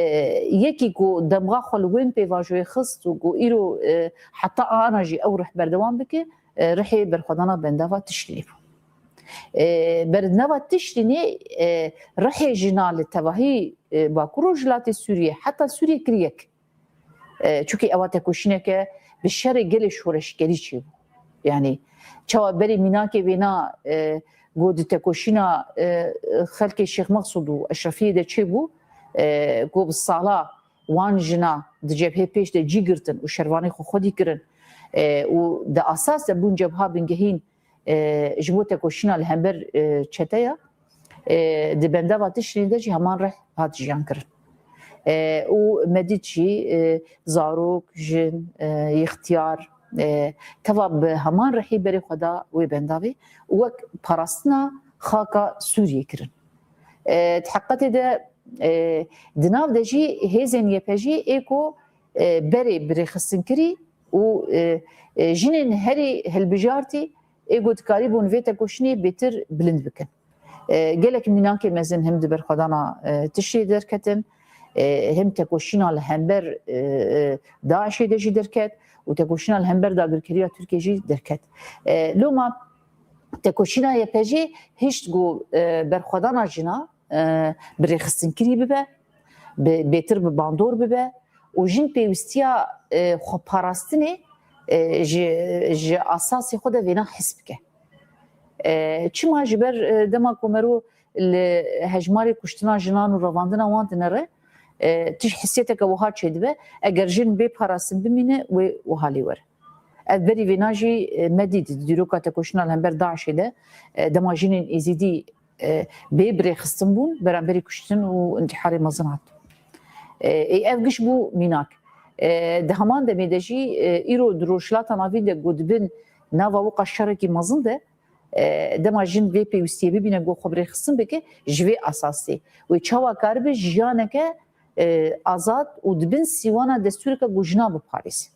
yekî ku demxa xwe li wên pêvajoyê xist û ku îro, e, heta ana jî ew rih berdewam bike, e, rihê berxwedana bendava Tişrînê bû. E, bernava Tişrînê, e, rihê jina li tevahî, e, Bakur Rojhilatê Sûriyê heta Sûriyê kir yek. E, çunkî ewa tekoşîneke bi şerê gelê şoreşgerî çêbû. Yanî çawa berê mînakê vêna, e, ku di tekoşîna, e, xelkê Şêx Mexsûd û Eşrefiyê de çêbû, e, ku bi sala wan jina di cebhê pêş de cî girtin û şervanê xwe xwedî kirin, e, û di asas de bûn cebha bingehîn, e, ji bo tekoşîna li hember, e, çeteya, e, di bendava Tişrîn de jî heman rih hat jiyan kirin. E, û me dît jî, e, zarok, jin, e, îxtiyar, e, teva bi heman rihî berê xwe da wê bendavê û wek parastina xaka Sûriyê kirin. E, di heqetê de, e, di nav de jî hêzên YPJ'ê ê ku, e, berê bi rêxistinkirî û, e, e, jinên herî hilbijartî ê ku dikarîbûn vê tekoşînê bêtir bilind bikin. E, gelek mînakê mezin him di berxwedana, e, Tişrî derketin, e, him tekoşîna li hember, e, e, DAIŞê de jî derket û tekoşîna li hember dagirkeriya Tirkiyê jî derket. E, loma tekoşîna YPJ'ê hişt ku, e, berxwedana jina, e, bi rêxistinkirî bibe, bi, bêtir bi bandor bibe û jin pêwîstiya, e, xweparastinê, e, ji, ji asasê xwe de vêna his bike. E, çima ji ber, e, dema ku mero li hejmarê kuştina jinan û revandina wan dinere, e, tişt hissiyeteke wiha çêdibe, eger jin bê parastin bimîne, wê wiha lê were. Ev berî vêna jî, e, me dît di dîroka tekoşîna li hember DAIŞê de, e, dema jinên Êzîdî, e, bê birêxistin bûn, beramberî kuştin û întîharê mezin hat. E, ê ev giş bû mînak. E, di heman demê de jî, e, îro di Rojhilata Navîn de ku dibin nava wiqa şerekî mezin de, e, dema jin vê pêwîstiyê bibîne ku xwe birêxistin bike, ji vê esasê wê çawa karibe jiyaneke, e, azad û di bin sîwana destûreke ku jina biparêze.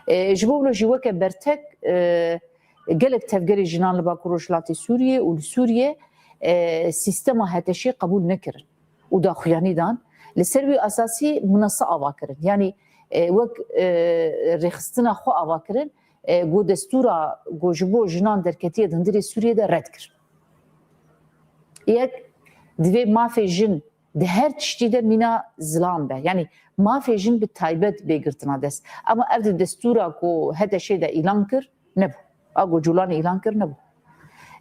E, ji bo wilo jî weke bertek, e, gelek tevgerê jinan li Bakur Rojhilatê Sûriyê û li Sûriyê, e, sîstema HTŞê qebûl nekirin û daxuyanî dan. Li ser wî esasî minase ava kirin. Yanî, e, wek, e, rêxistina xwe ava kirin, e, ku destûra ku ji bo jinan derketiye di hundirê Sûriyê de red kir. Yek, divê mafê jin di her tiştî de mîna zilam be. Yanî mafê jin bi taybet bê girtina dest. Ama ev di destûra ku HTŞê de îlan kir, nebû. A ku Cûlanê îlan kir, nebû.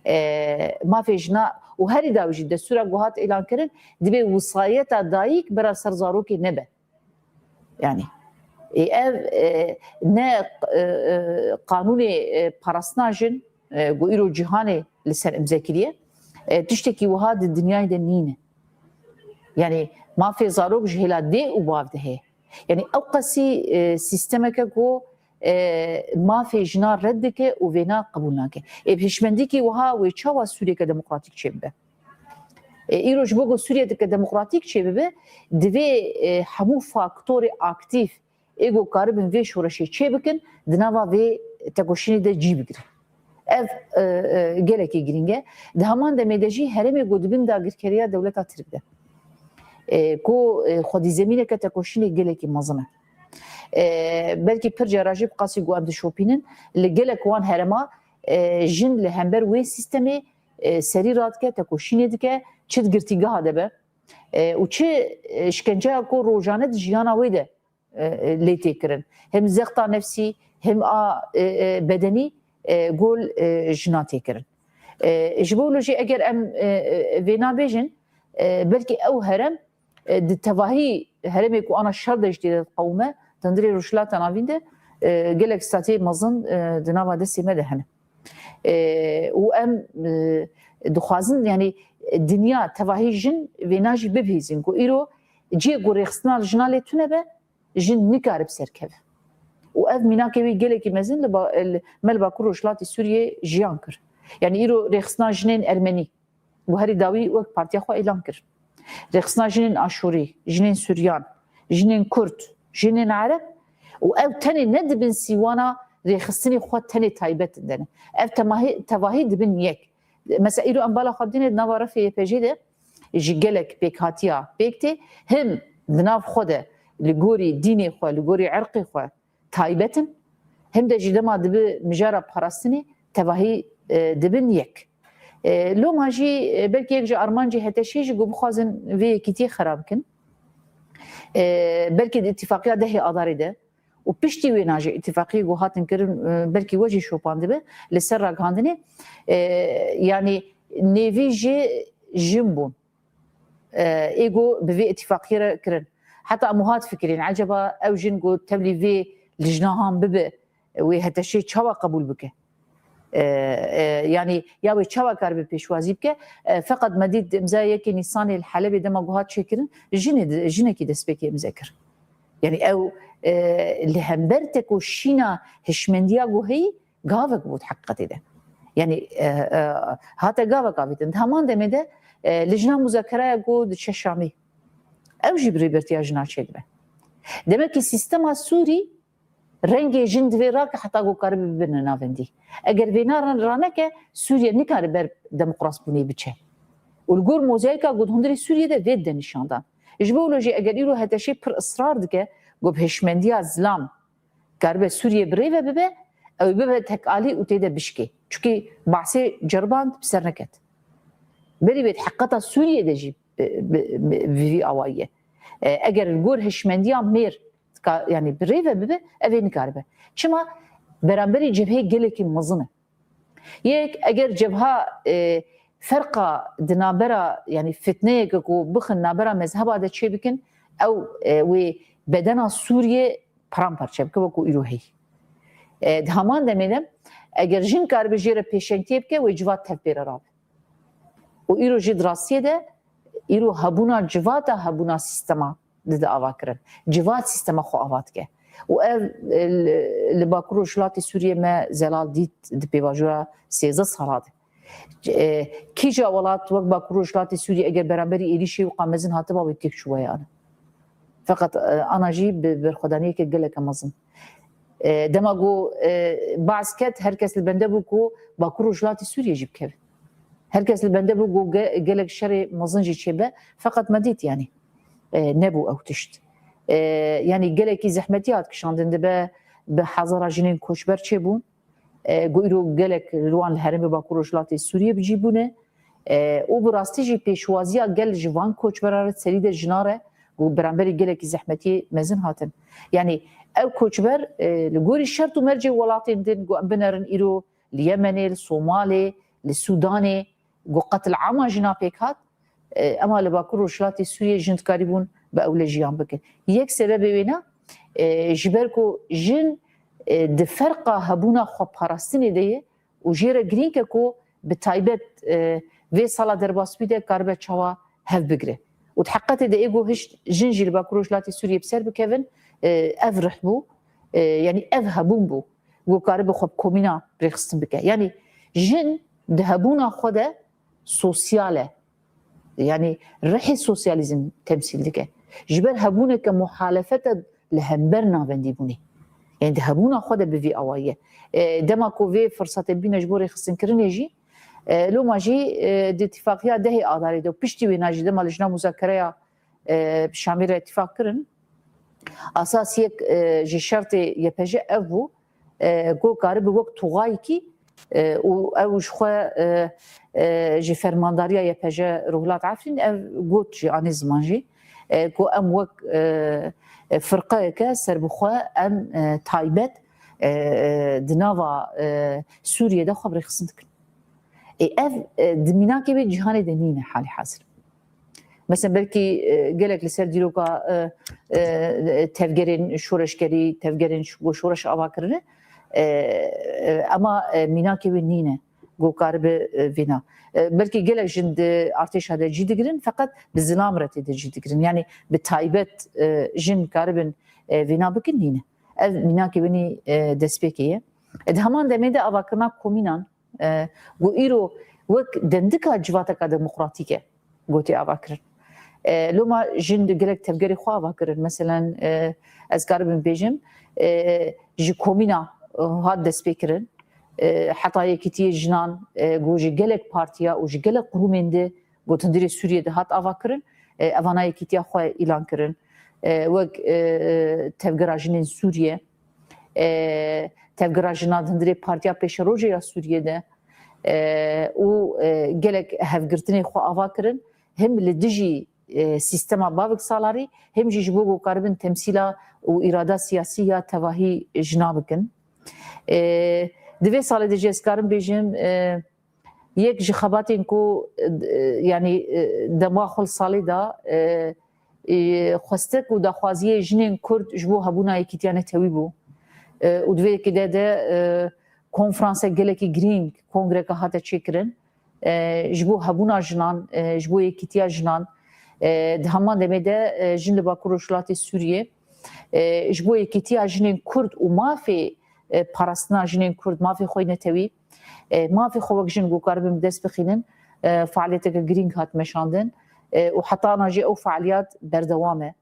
E, mafê jina û herî dawî jî destûra ku hat îlan kirin, divê wisayeta dayik bera ser zarokê nebe. Yanî, ê, ev, e, ne, e, e, qanûnê, e, parastina jin, e, ku îro cîhanê li ser imze kiriye, e, tiştekî wiha di dinyayê de nîne. Yanî, Mafê zarok ji hêla dê û bav de heye. Yanî ew qasî e, sîstemeke ku e, mafê jina red dike û vêna qebûl nake. Ê bi hişmendîkî wiha wê çawa Sûriyeke demokratîk çêbibe? E, îro ji bo ku Sûriyeke demokratîk çêbibe, divê e, hemû faktorê aktîf ê ku karibin vê şoreşê çêbikin, di nava vê tekoşînê de cî bigirin. Ev e, e, gelekî girîng e. Di heman demê de jî herêmê ku di bin dagirkeriya dewleta Tirk de, e, ku e, xwedîzemîneke tekoşînê gelekî mezin e. E, belkî pir cara jî bi qasî ku em dişopînin, li gelek wan herêma e, jin li hember wê sîstemê e, serî radike, tekoşînê dike, çi di girtîgeha de be e, û çi e, şkenceya ku rojane di jiyana wê de e, lê tê kirin. Hem zexta nefsî, hem a e, e, bedenî e, gol e, jina tê kirin. E, ji bo wilo jî eger em e, e, vêna bêjin, e, belkî ew herem e, di tevahî herêmê ku ana şer de jî tê de diqewime, di hundirê Rojhilata Navîn de e, gelek statê mezin e, di nava destê me de hene. E, û em e, dixwazin, yanî dinya tevahî jin vêna jî bibihîzin ku îro cihê ku rêxistina jina lê tune be, jin nikare bi ser keve. Û ev mînakê wî gelekî mezin li ba, li, me li Bakur Rojhilatê Sûriyê jiyan kir. Yanî îro rêxistina jinên Ermenî, ku herî dawî wek partiya xwe îlan kir. Rêxistina jinên Aşûrî, jinên Suryan, jinên Kurd, jinên Ereb û ew tenê ne di bin sîwana rêxistinê xwe tenê taybet de ne. Ev temahî, tevahî dibin yek. Mesela îro em bala xwe dîne di nava refê Y P G de ji gelek pêkhatiya pêk tê, him di nav xwe de li gorî dînê xwe, li gorî irqê xwe taybet in, him de jî dema dibi mijara parastinê tevahî e, dibin yek. E, loma jî e, belkî yek ji armancê H T Ş'ê jî ku bixwazin vê yekîtiyê xera bikin. E, belkî di îtifaqiya dehê Adarê de û piştî wêna jî îtifaqiyê ku hatin kirin, e, belkî we jî şopandibe li ser ragihandinê, e, yanî nêvî jî jin bûn. E, ê ku bi vê îtifaqiyê re kirin. Heta em wiha difikirîn, eceba ew jin ku tevlî vê lijna han bibe, wê H T Ş'ê çawa qebûl bike? E, e, yanî ya wê çawa karibe pêşwazî bike? E, feqet me dît imzaya yekê Nîsanê li Helebê dema ku hat çêkirin, jinê, jinekî destpêkê imze kir. Yanî ew e, li hember tekoşîna hişmendiya ku heyî gavek bû di heqîqetê de. Yanî e, e, hate gavek avêtin. Di heman demê de e, lijna muzakeraya ku diçe Şamê, ew jî bi rêbertiya jina çêdibe. Demek ki sîstema Sûrî rengê jin divê rake heta ku karibe bibine navendî. Eger vêna ran-, raneke, Sûriye nikare ber demokrasbûnê biçe. Û li gor mozayîka ku di hundirê Sûriyê de vê dide nîşandan. Ji bo wilo jî eger îro H T Ş pir israr dike ku bi hişmendiya zilam karibe Sûriye bi rê ve bibe, ew bibe tekalî û tê de bişkê. Çunkî Basê ceriband bi ser neket. Berî vê di heqeta Sûriyê de jî bi, bi, bi, bi vî awayî ye. E, eger li gor hişmendiya mêr ka-, yanî bi rê ve bibe, ev ê nikaribe. Çima? Beramberî cebhê gelekî mezin e. Yek, eger cebha, e, ferqa di nabera, yanî fitneyeke ku bixin nabera mezheba de çêbikin, ew, e, wê bedena Sûriyê paramparçe bike, wekû îro heyî. E, di heman demê de, eger jin karibe jê re pêşengtiyê bike, wê civat tev pê re rabe. Û îro jî di rastiyê de, îro hebûna civata hebûna sîstema dide ava kirin. Civat sîstema xwe ava dike. Û ev, e, li, li Bakur Rojhilatê Sûriyê me zelal dît di pêvajoya sêzdeh sala de. E, kîja welat wek Bakur Rojhilatê Sûriyê eger beramberî êrîşê wî qamezin hatiba wê têk çûweye ana. Feqet, e, ana jî bi berxwedaniyeke geleke mezin. E, dema ku, e, Baas ket, her kes li bende bû ku Bakur Rojhilatê Sûriyê jî bikeve. Her kes li bende bû ku ge-, gelek şerê mezin jî çêbe. Feqet me dît, yanî, e, nebû ew tişt. E, yanî gelekî zehmetî hat kişandin, dibe bi hezara jinên koçber çêbûn. E, ku îro gelek li wan li herêmê Bakur Rojhilatê Sûriyê bi cî bûne. E, û bi rastî jî pêşwaziya gel ji van koçberan re, serî de jinan re, ku beramberî gelekî zehmetiyê mezin hatin. Yanî ew koçber, e, li gorî şert û mercê welatên din, ku em binerin îro li Yemenê, li Somalê, li Sûdanê, ku qetil ama jina pêk hat, e, ema li Bakur Rojhilatê Sûriyê jin dikarîbûn bi ew le jiyan bikin. Yek sebebê wêna, e, ji ber ku jin, e, di ferqa hebûna xweparastinê de ye û jê re girîng e ku bi taybet, e, vê sala derbasbûyî de karibe çawa hev bigire. Û di heqetê de ê ku hişt jin jî li Bakur Rojhilatê Sûriyê bi ser bikevin, e, ev rih bû, e, yanî ev hebûn bû ku karibe xwe bi komîna rêxistin bike. Yanî jin di hebûna xwe de sosyal e. Yanî rihê sosyalîzm temsîl dike. Ji ber hebûneke muhalefet e li hember navendîbûnê. Yanî di hebûna xwe de bi vî awayî ye. E, dema ku vê firsetê bîne ji bo rêxistinkirinê jî, e, loma jî, e, di îtifaqiya dehê Adarê de û piştî wêna jî dema li jina muzakereya, e, Şamê re îtifaq kirin, asas yek, e, ji şertê Y P J ev bû, e, ku karibe wek tuxayekî, e, û ew ji xwe, e, e, ji fermandariya Y P J Rojhilat Efrîn ev got jî anî ziman jî, e, ku em wek, e, e, firqeyeke serbixwe em, e, taybet, e, e, di nava, e, Sûriyê de xwe bi rêxistin dikin. Ê, ev, e, di mînakê wê cîhanê de nîne halî hazir. Mesela belkî, e, gelek li ser dîroka, e, e, tevgerên şoreşgerî, tevgerên ş-, ku şoreş ava kirine, e, e, ema, e, mînakê wê nîne ku karibe, e, vêna. E, belkî gelek jin di artêşa de cî digirin, feqet bi zilam re tê de cî digirin. Yanî bi taybet, e, jin karibin, e, vêna bikin nîne. Ev mînakê wê nî, e, destpêkê ye. E, di heman demê de avakirina komînan, e, ku îro wek dendika civateka demokratîk e, gotê ava kirin. E, loma jin di gelek tevgerê xwe ava kirin. Meselen, e, ez karibim bêjim, e, ji komîna, e, hat destpêkirin. E, heta yekîtiyê jinan, e, ku ji gelek partiya û ji gelek qurûmên di ku hundirê Sûriyê de hat ava kirin, e, evana yekîtiya xwe îlan kirin. E, wek, e, tevgera jinên Sûriyê, e, tevgera jina di hundirê Partiya Pêşerojê ya Sûriyê de, e, û, e, gelek hevgirtinê xwe ava kirin, him li dijî, e, sîstema bavek salarî, him jî ji bo ku karibin temsîla û îrada siyasî ya tevahî jina bikin. E, di vê salê de jî ez karim bêjim, e, yek ji xebatên ku, e, yanî, e, dema xwe li salê da, e, e, xwestek û daxwaziyê jinên Kurd ji bo hebûna yekîtiya netewî bû. E, û di vê yekê de, de, e, konferansek gelekî girîng, kongreke hate çêkirin. E, ji bo hebûna jinan, e, ji bo yekîtiya jinan, e, di heman demê de, e, jin li Bakur Rojhilatê Sûriyê, e, ji bo yekîtiya jinên Kurd û mafê, e, parastina jinên Kurd, mafê xwe yê netewî, e, mafê xwe wek jin ku karibin bi dest bixînin, e, faaliyeteke girîng hat meşandin, e, û heta ana jî ew faaliyat berdewam e.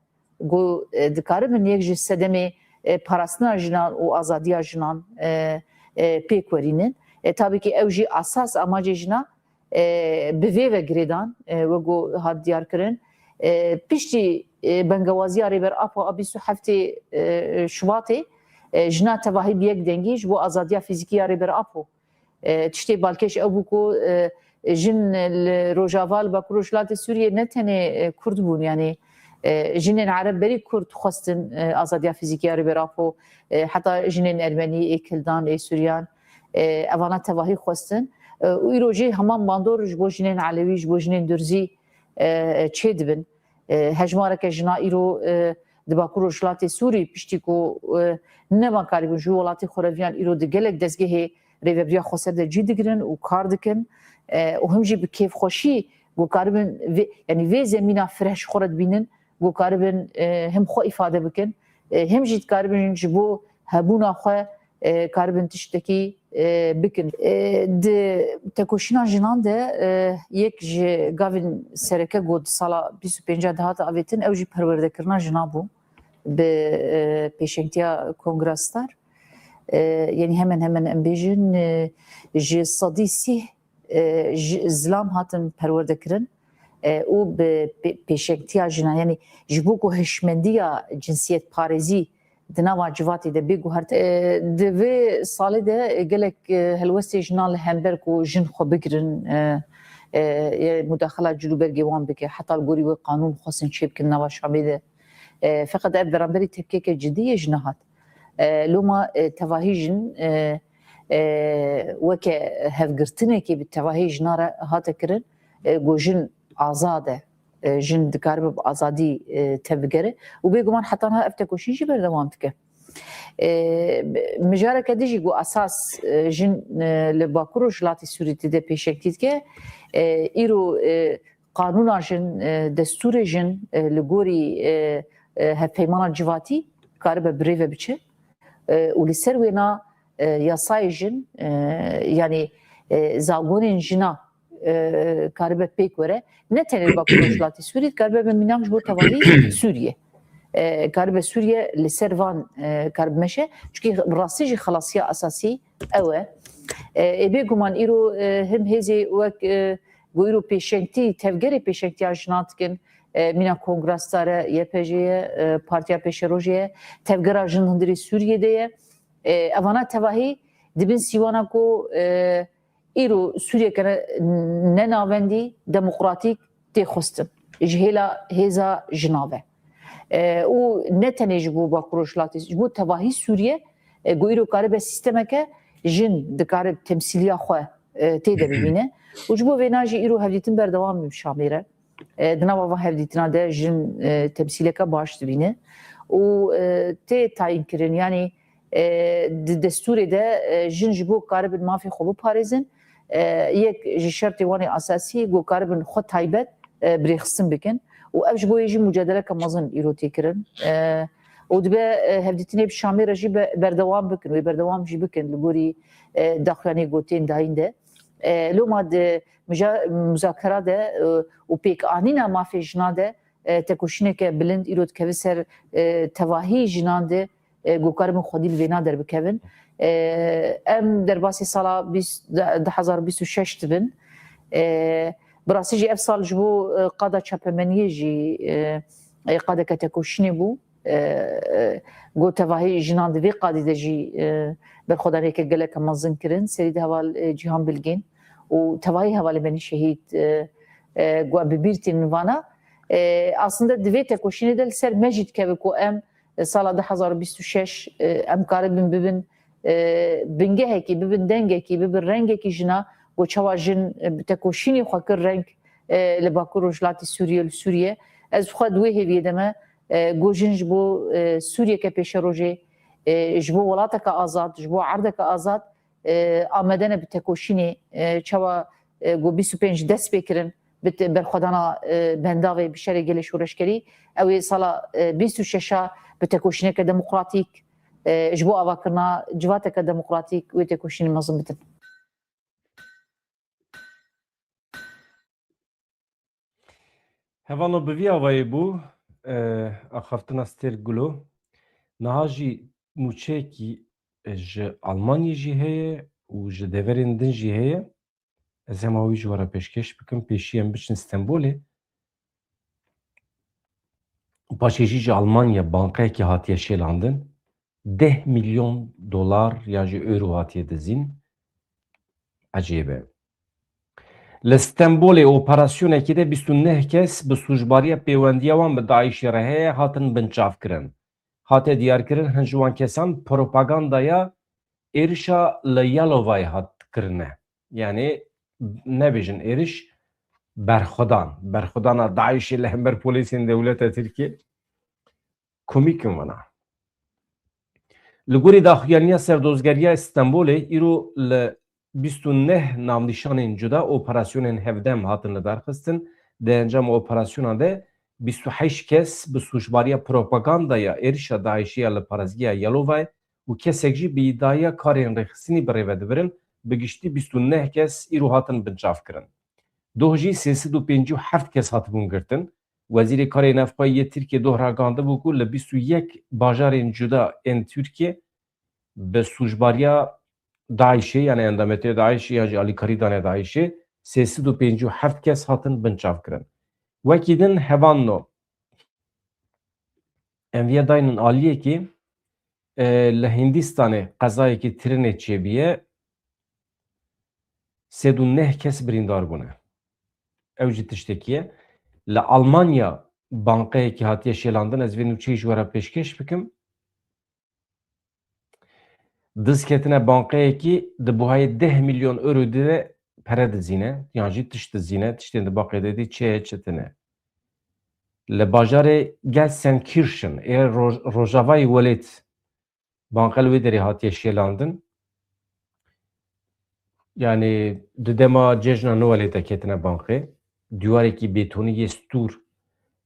Ku, e, dikaribin yek ji sedemê, e, parastina jinan û azadiya jinan, e, e, pêk werînin. E, tabî ki ew jî asas amacê jina, e, bi vê ve girêdan, e, wek ku hat diyar kirin. E, piştî, e, bengewaziya Rêber Apo a bîst û heftê, e, Şubatê, e, jina tevahî bi yek dengî ji bo azadiya fîzîkî ya Rêber Apo. E, tiştê balkêş ew bû ku, e, jin li Rojava, li Bakur Rojhilatê Sûriyê ne tenê, e, Kurd bûn, yanî, e, jinên Ereb berî Kurd xwestin, e, azadiya fîzîkî ya Rêber Apo, e, heta jinên Ermenî, ê Kildan, ê Suryan, e, evana tevahî xwestin. E, û îro jî heman bandor ji bo jinên Elewî, ji bo jinên Durzî, e, çê dibin. E, hejmareke jina îro, e, di Bakur Rojhilatê Sûrî, piştî ku, e, nema karîbûn ji welatê xwe re viyan, îro di gelek dezgehê Rêveberiya Xweser de cî digirin û kar dikin, e, û him jî bi kêfxweşî ku karibin vê, yanî vê zemîna fireh ji xwe re dibînin, ku karibin, e, him xwe îfade bikin, e, him jî dikaribin ji bo hebûna xwe, e, karibin tiştekî, e, bikin. E, di tekoşîna jinan de, e, yek ji gavên sereke ku di sala bîst û pênc dihate avêtin, ew jî perwerdekirina jina bû bi, e, pêşengtiya Kongra Star. E, yanî hemen hemen em bêjin, e, ji sedî sî, e, ji, zilam hatin perwerde kirin, e, û bi pê-, pêşengtiya jinan, yanî ji bo ku hişmendiya cinsiyetparêzî di nava civatê de bê guhertin. E, di vê salê de gelek, e, helwestê jinan li hember ku jin xwe bigirin, e, e, e, mudaxela cilûbergê wan bike, heta li gorî wê qanûn xwestin çêbikin nava Şamê de. E, feqet ev beramberî tepkeke cidî yê ji nehat. E, loma, e, tevahî jin, e, e, weke hevgirtinekê bi tevahî jinan re hate kirin, e, ku jin azad e, e, jin dikaribe bi azadî, e, tevbigere û bêguman heta niha ev tekoşîn jî berdewam dike. E, mijareke din jî ku esas, e, jin, e, li Bakur Rojhilatê Sûrî tê de pêşengtî dike, e, îro, e, qanûna jin, e, destûrê jin, e, li gorî, e, e, hevpeymana civatî karibe bi rê ve biçe. E, û li ser wêna, e, yasayê jin, e, yanî, e, zagonên jina, e, karibe pêk were. Ne tenê li Bakur Rojhilatê Sûriyê, karibe be mînak ji bo tevahî Sûriyê. E, karibe Sûriye li ser van, e, karibe meşe. Çunkî bi rastî jî xelasiya esasî ew e. E, ê bêguman îro, e, him hêzê wek, e, ku îro pêşengtî, tevgerê pêşengtiya jinan dikin, e, mîna Kongra Star e, Y P J ye, e, Partiya Pêşerojê ye, Tevgera Jin Hundirê Sûriyê de ye. E, evana tevahî dibin sîwana ku, e, îro Sûriyeke ne, ne navendî, demokratîk tê xwestin. Ji hêla hêza jina ve. E, û ne tenê ji bo Bakur Rojhilatê, ji bo tevahî Sûriye, e, ku îro karibe sîstemeke jin dikare temsîliya xwe, e, tê de bibîne. Û ji bo vêna jî îro hevdîtin berdewam bim Şamê re. E, di nava van hevdîtina de jin, e, temsîleke baş dibîne. Û, e, tê tayîn kirin, yanî, e, di destûrê de, e, jin ji bo karibin mafê xwe biparêzin, e, yek ji şertê wan ê esasî ku karibin xwe taybet, e, birêxistin bikin. Û ev ji bo yê jî mucadeleke mezin îro tê kirin. E, û dibe, e, hevdîtinê bi Şamê re jî be-, berdewam bikin, wê berdewam jî bikin li gorî, e, daxuyanê ku tên dayîn de. E, loma di mija-, muzakera de, e, û pêkanîna mafê jina de, e, tekoşîneke bilind îro dikeve ser, e, tevahî jinan de, e, ku karibin xwedî li vêna derbikevin. E, em derbasî sala bîst, du hezar bîst û şeş dibin. E, bi rastî jî ev sal ji bo, e, qada çapemeniyê jî, e, e, qadeke tekoşînê bû. E, e, ku tevahî jinan di vê qadî de jî, e, berxwedaniyeke geleke mezin kirin. Serî de heval, e, Cîhan Bilgîn û tevahî hevalê me nî şehîd, e, e, ku em bi bîr tînin vana. E, aslında di vê tekoşînê de li ser me jî dikeve ku em, e, sala du hezar û bîst û şeş, e, em karibin bibin, e, bingehekî, bibin dengekî, bibin rengekî jina, ku çawa jin, e, bi tekoşînê xwe kir reng, e, li Bakur Rojhilatê Sûriyê, li Sûriyê. Ez xwe di wê hêviyê de me, e, ku jin ji bo, e, Sûriyeke pêşerojê, e, ji bo welateke azad, ji bo erdeke azad, e, amade ne bi tekoşînê, e, çawa, e, ku bîst û pênc dest pê kirin, bi te-, berxwedana, e, bendavê bi şerê gelê şoreşgerî, ew ê sala, e, bîst û şeş a bi tekoşîneke demokratîk, e, ji bo avakirina civateke demokratîk wê tekoşînê mezin bidin. Hevano bi vî avayê bû, e, axaftina Stêrk Gulo. Niha jî nûçeyekî, e, ji Almanyê jî heye û ji deverên din jî heye. Ez hema wî ji we re pêşkêş bikim. Pêşî em biçin Stenbolê. Û paşê jî ji Almanya banqeyekî hatiye şêlandin. Deh milyon dolar ya jî euro hatiye dizîn. Ecêb e. Li Stenbolê operasyonekê de bîst û neh kes bi sûcbariya pêwendiya wan bi DAIŞê re heye hatin binçavkirin. Hate diyarkirin, hin ji wan kesan propagandaya êrişa li Yalovayê hat kirine. Yanî nebêjin êriş, berxwedan. Berxwedana DAIŞê li hember polîsên dewleta Tirkiyê. Komîk in vana. Li gorî daxuyaniya Serdozgeriya Stenbolê, îro li bîst û neh navnîşanên cuda operasyonên hevdem hatin lidarxistin. Di encama operasyona de bîst û heşt kes bi sûcbariya propagandaya êrişa DAIŞê ya li parêzgeha Yalovayê û kesek jî bi îdiaya karên rêxistinî bi rê ve dibirin, bi giştî bîst û neh kes îro hatin binçavkirin. Doh jî sê sed û pêncî û heft kes hatibûn girtin. Wezîrê Karê Navxwe yê Tirkiyê doh ragihandibû ku li bîst û yek bajarên cuda ên Tirkiyê bi sûcbariya DAIŞê, yanî endametiya DAIŞê ya jî alîkarî dane DAIŞê, sê sed û pêncî û heft kes hatin binçavkirin. Wekî din hevalno, em viya daynin aliyekî, e, li Hindîstanê qezayekî tirinê çêbûye, sed û neh kes birîndar bûne. Ew jî tiştekî ye. Li Almanya banqeyekî hatiye şêlandin, ez vê nûçeyê ji we re pêşkêş bikim. Diz ketine banqeyekî di buhayê deh milyon euro de pere dizîne, yan jî tişt dizîne, tiştên di banqê de dî çi ye, çi tune. Li bajarê Gelsenkirchen ê roj-, rojavayê welêt banqe li wê derê hatiye şêlandin. Yanî di dema cejna Nowelê de ketine banqê. dîwarekî bêtonî yê stûr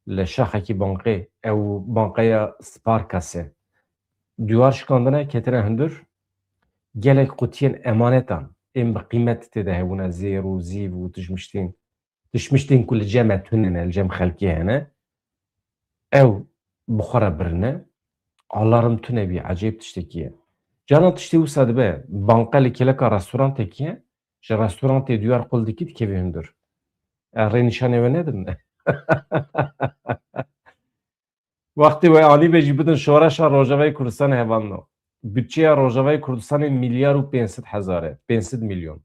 li şaxekî banqê, ew banqeya Sparkasse. Dîwar şikandine, ketine hundir. Gelek qutiyên emanetan ên bi qîmet tê de hebûne, zêr û zîv û tişmiştên, tişmiştên ku li cem me tune ne, li cem xelkê hene. Ew bi xwe re birine. Alarm tune bî, ecêb tiştekî ye. Canan tiştê wisa dibe, banqe li kêleka restorantekî ye, ji restorantê duyar qul dikî, dikevî hundir. E, rê nîşanê we nedin. Wextê we anî be jî bidin şoreşa Rojavayê Kurdistanê hevalno. Budçeya Rojavayê Kurdistanê milyar û pênc sed hezar e. Pênc sed milyon.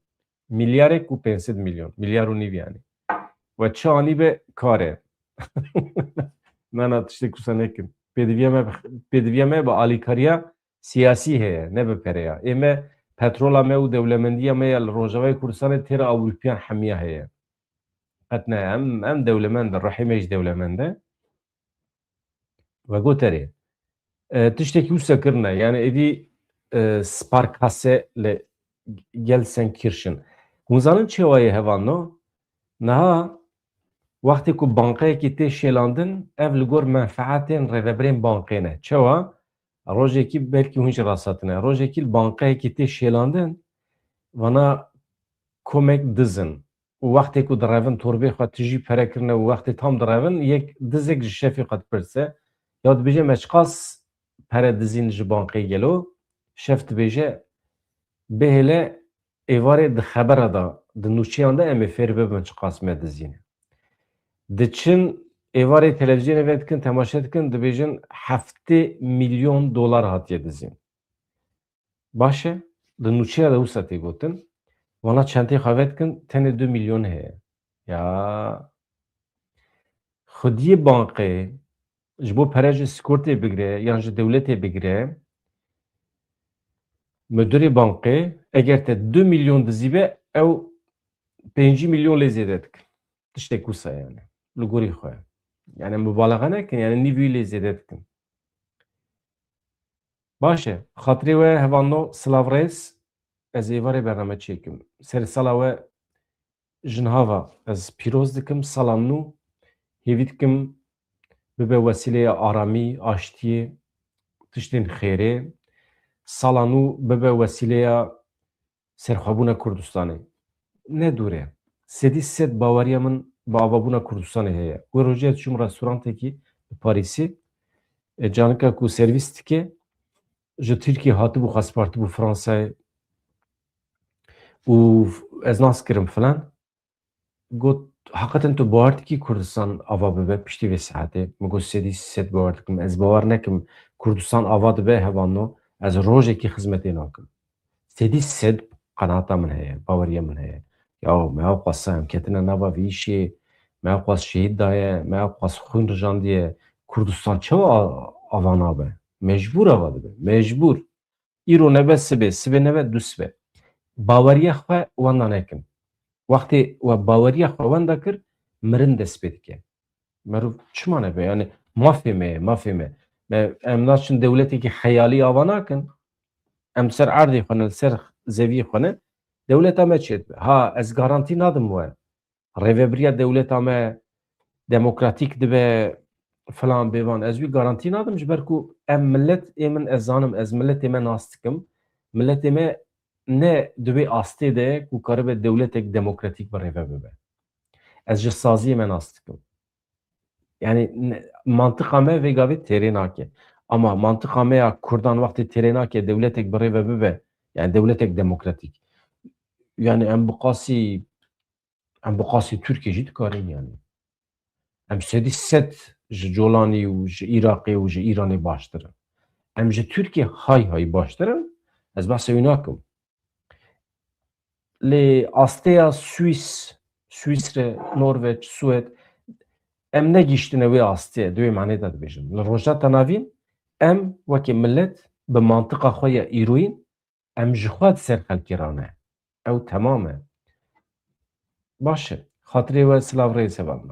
Milyarek û pênc sed milyon. Milyar û nîv yanî. We çi anî be kar e. Na, na, tiştê kusa nekin. Pêdiviya me, pêdiviya me bi alîkariya siyasî heye, ne bi pereya. Ê me, petrola me û dewlemendiya me ya li Rojavayê Kurdistanê têra Ewropiyan hemiya heye. Qet ne, em, em dewlemend in, ruhê me jî dewlemend e. Vegoterê. E, tiştekî wisa kirine. Yani êdî, e, Sparkasse li Gelsenkirchen. Hûn zanin çawa ye hevalno? Niha wextê ku banqeyekî tê şêlandin, ev li gor menfeetên rêvebirên banqê ne. Çawa? Rojekî, belkî hûn jî rast hatine. Rojekî li banqeyekî tê şêlandin, vana komek diz in. Û wextê ku direvin, torbê xwe tijî pere kirine û wextê tam direvin, yek dizek ji şefê xwe dipirse, ya dibêje, "Me çiqas pere dizîn ji bankê gelo?" Şef dibêje, "Bihêle êvarê di xebera de, di nûçeyan de em ê fêr bibin çiqas me dizîne." Diçin êvarê televîzyonê vedikin, temaşe dikin, dibêjin, "Heftê milyon dolar hatiye dizîn." Baş e, di nûçeya de wisa tê gotin, vana çentê xwe vedikin, tenê du milyon heye. Ya. Xwediyê banqê ji bo pere ji sîkortê bigire yan ji dewletê bigire, müdürê banqê, eger te du milyon dizî be, ew pêncî milyon lê zêde dikin. Tiştek wisa yani. Li gorî xwe. Yani mubalaxa nekin, yani nîvî lê zêde dikin. Baş e. Xatirê we hevalno, silav rêz, ez êvarê bername çêkim. Sersala we jinhava ez pîroz dikim, sala nû hêvî dikim bibe wesîleya aramî, aştiyê, tiştên xêrê. Sala nû bibe wesîleya serxwebûna Kurdistanê. Ne dûr e. Sedî sed baweriya min bi avabûna Kurdistanê heye. Wê rojê ez çûm restorantekî li Parîsê, e, canika ku servîs dike, ji Tirkiyê hatibû, xwe spartibû Fransayê û ez nas kirim filan. Got, "Heqeten tu bawer dikî Kurdistan ava bibe piştî vê saetê?" Min got, "Sedî sed bawer dikim. Ez bawer nekim Kurdistan ava dibe hevalno, ez rojekî xizmetê nakim." Sedî sed qenaeta min heye, baweriya min heye. Ya me ew qas em ketine nava vî îşê, me ew qas şehîd daye, me ew qas xwîn rijandiye. Kurdistan çawa a-, ava nabe? Mecbûr ava dibe. Mecbûr. Îro nebe sibê, sibê nebe du sibe. Baweriya xwe wenda nekin. Wextê we baweriya xwe wenda kir, mirin dest pê dike. Meriv çima nebe? Yani mafê me ye, mafê me. Me, em naçin dewletekî heyalî ava nakin. Em ser erdê xwe ne, li ser zeviyê xwe ne. Dewleta me çêdibe. Ha, ez garantî nadim we. Rêvebiriya dewleta me demokratîk dibe, filan bêvan. Ez wî garantî nadim, ji ber ku em millet ê min, ez zanim, ez milletê me nas dikim. Milletê me ne di wê astê de ye ku karibe dewletek demokratîk bi rêve bibe. Ez ji saziyê me nas dikim. Yani ne, mantiqa me vê gavê têrê nake. Ama mantiqa me ya Kurdan wextê têrê nake, dewletek bi rêve bibe, yani dewletek demokratîk. Yani em bi qasî, em bi qasî Tirkiyê jî dikarin yani. Em sedî sed ji Colanî û ji Iraqê û ji Îranê baştir in. Em ji Tirkiyê hay hay baştir in. Ez behsa wî nakim. Lê asteya Swîs, Swîsre, Norveç, Swêd, em negihîştine wê astê, di wê manê de dibêjim. Li Rojhilata Navîn em wekî milet bi mantiqa xwe ya îroyîn, em ji xwe di ser xelkê re ne. Ew temam e. Baş e. Xatirê we silav rêz hevalna.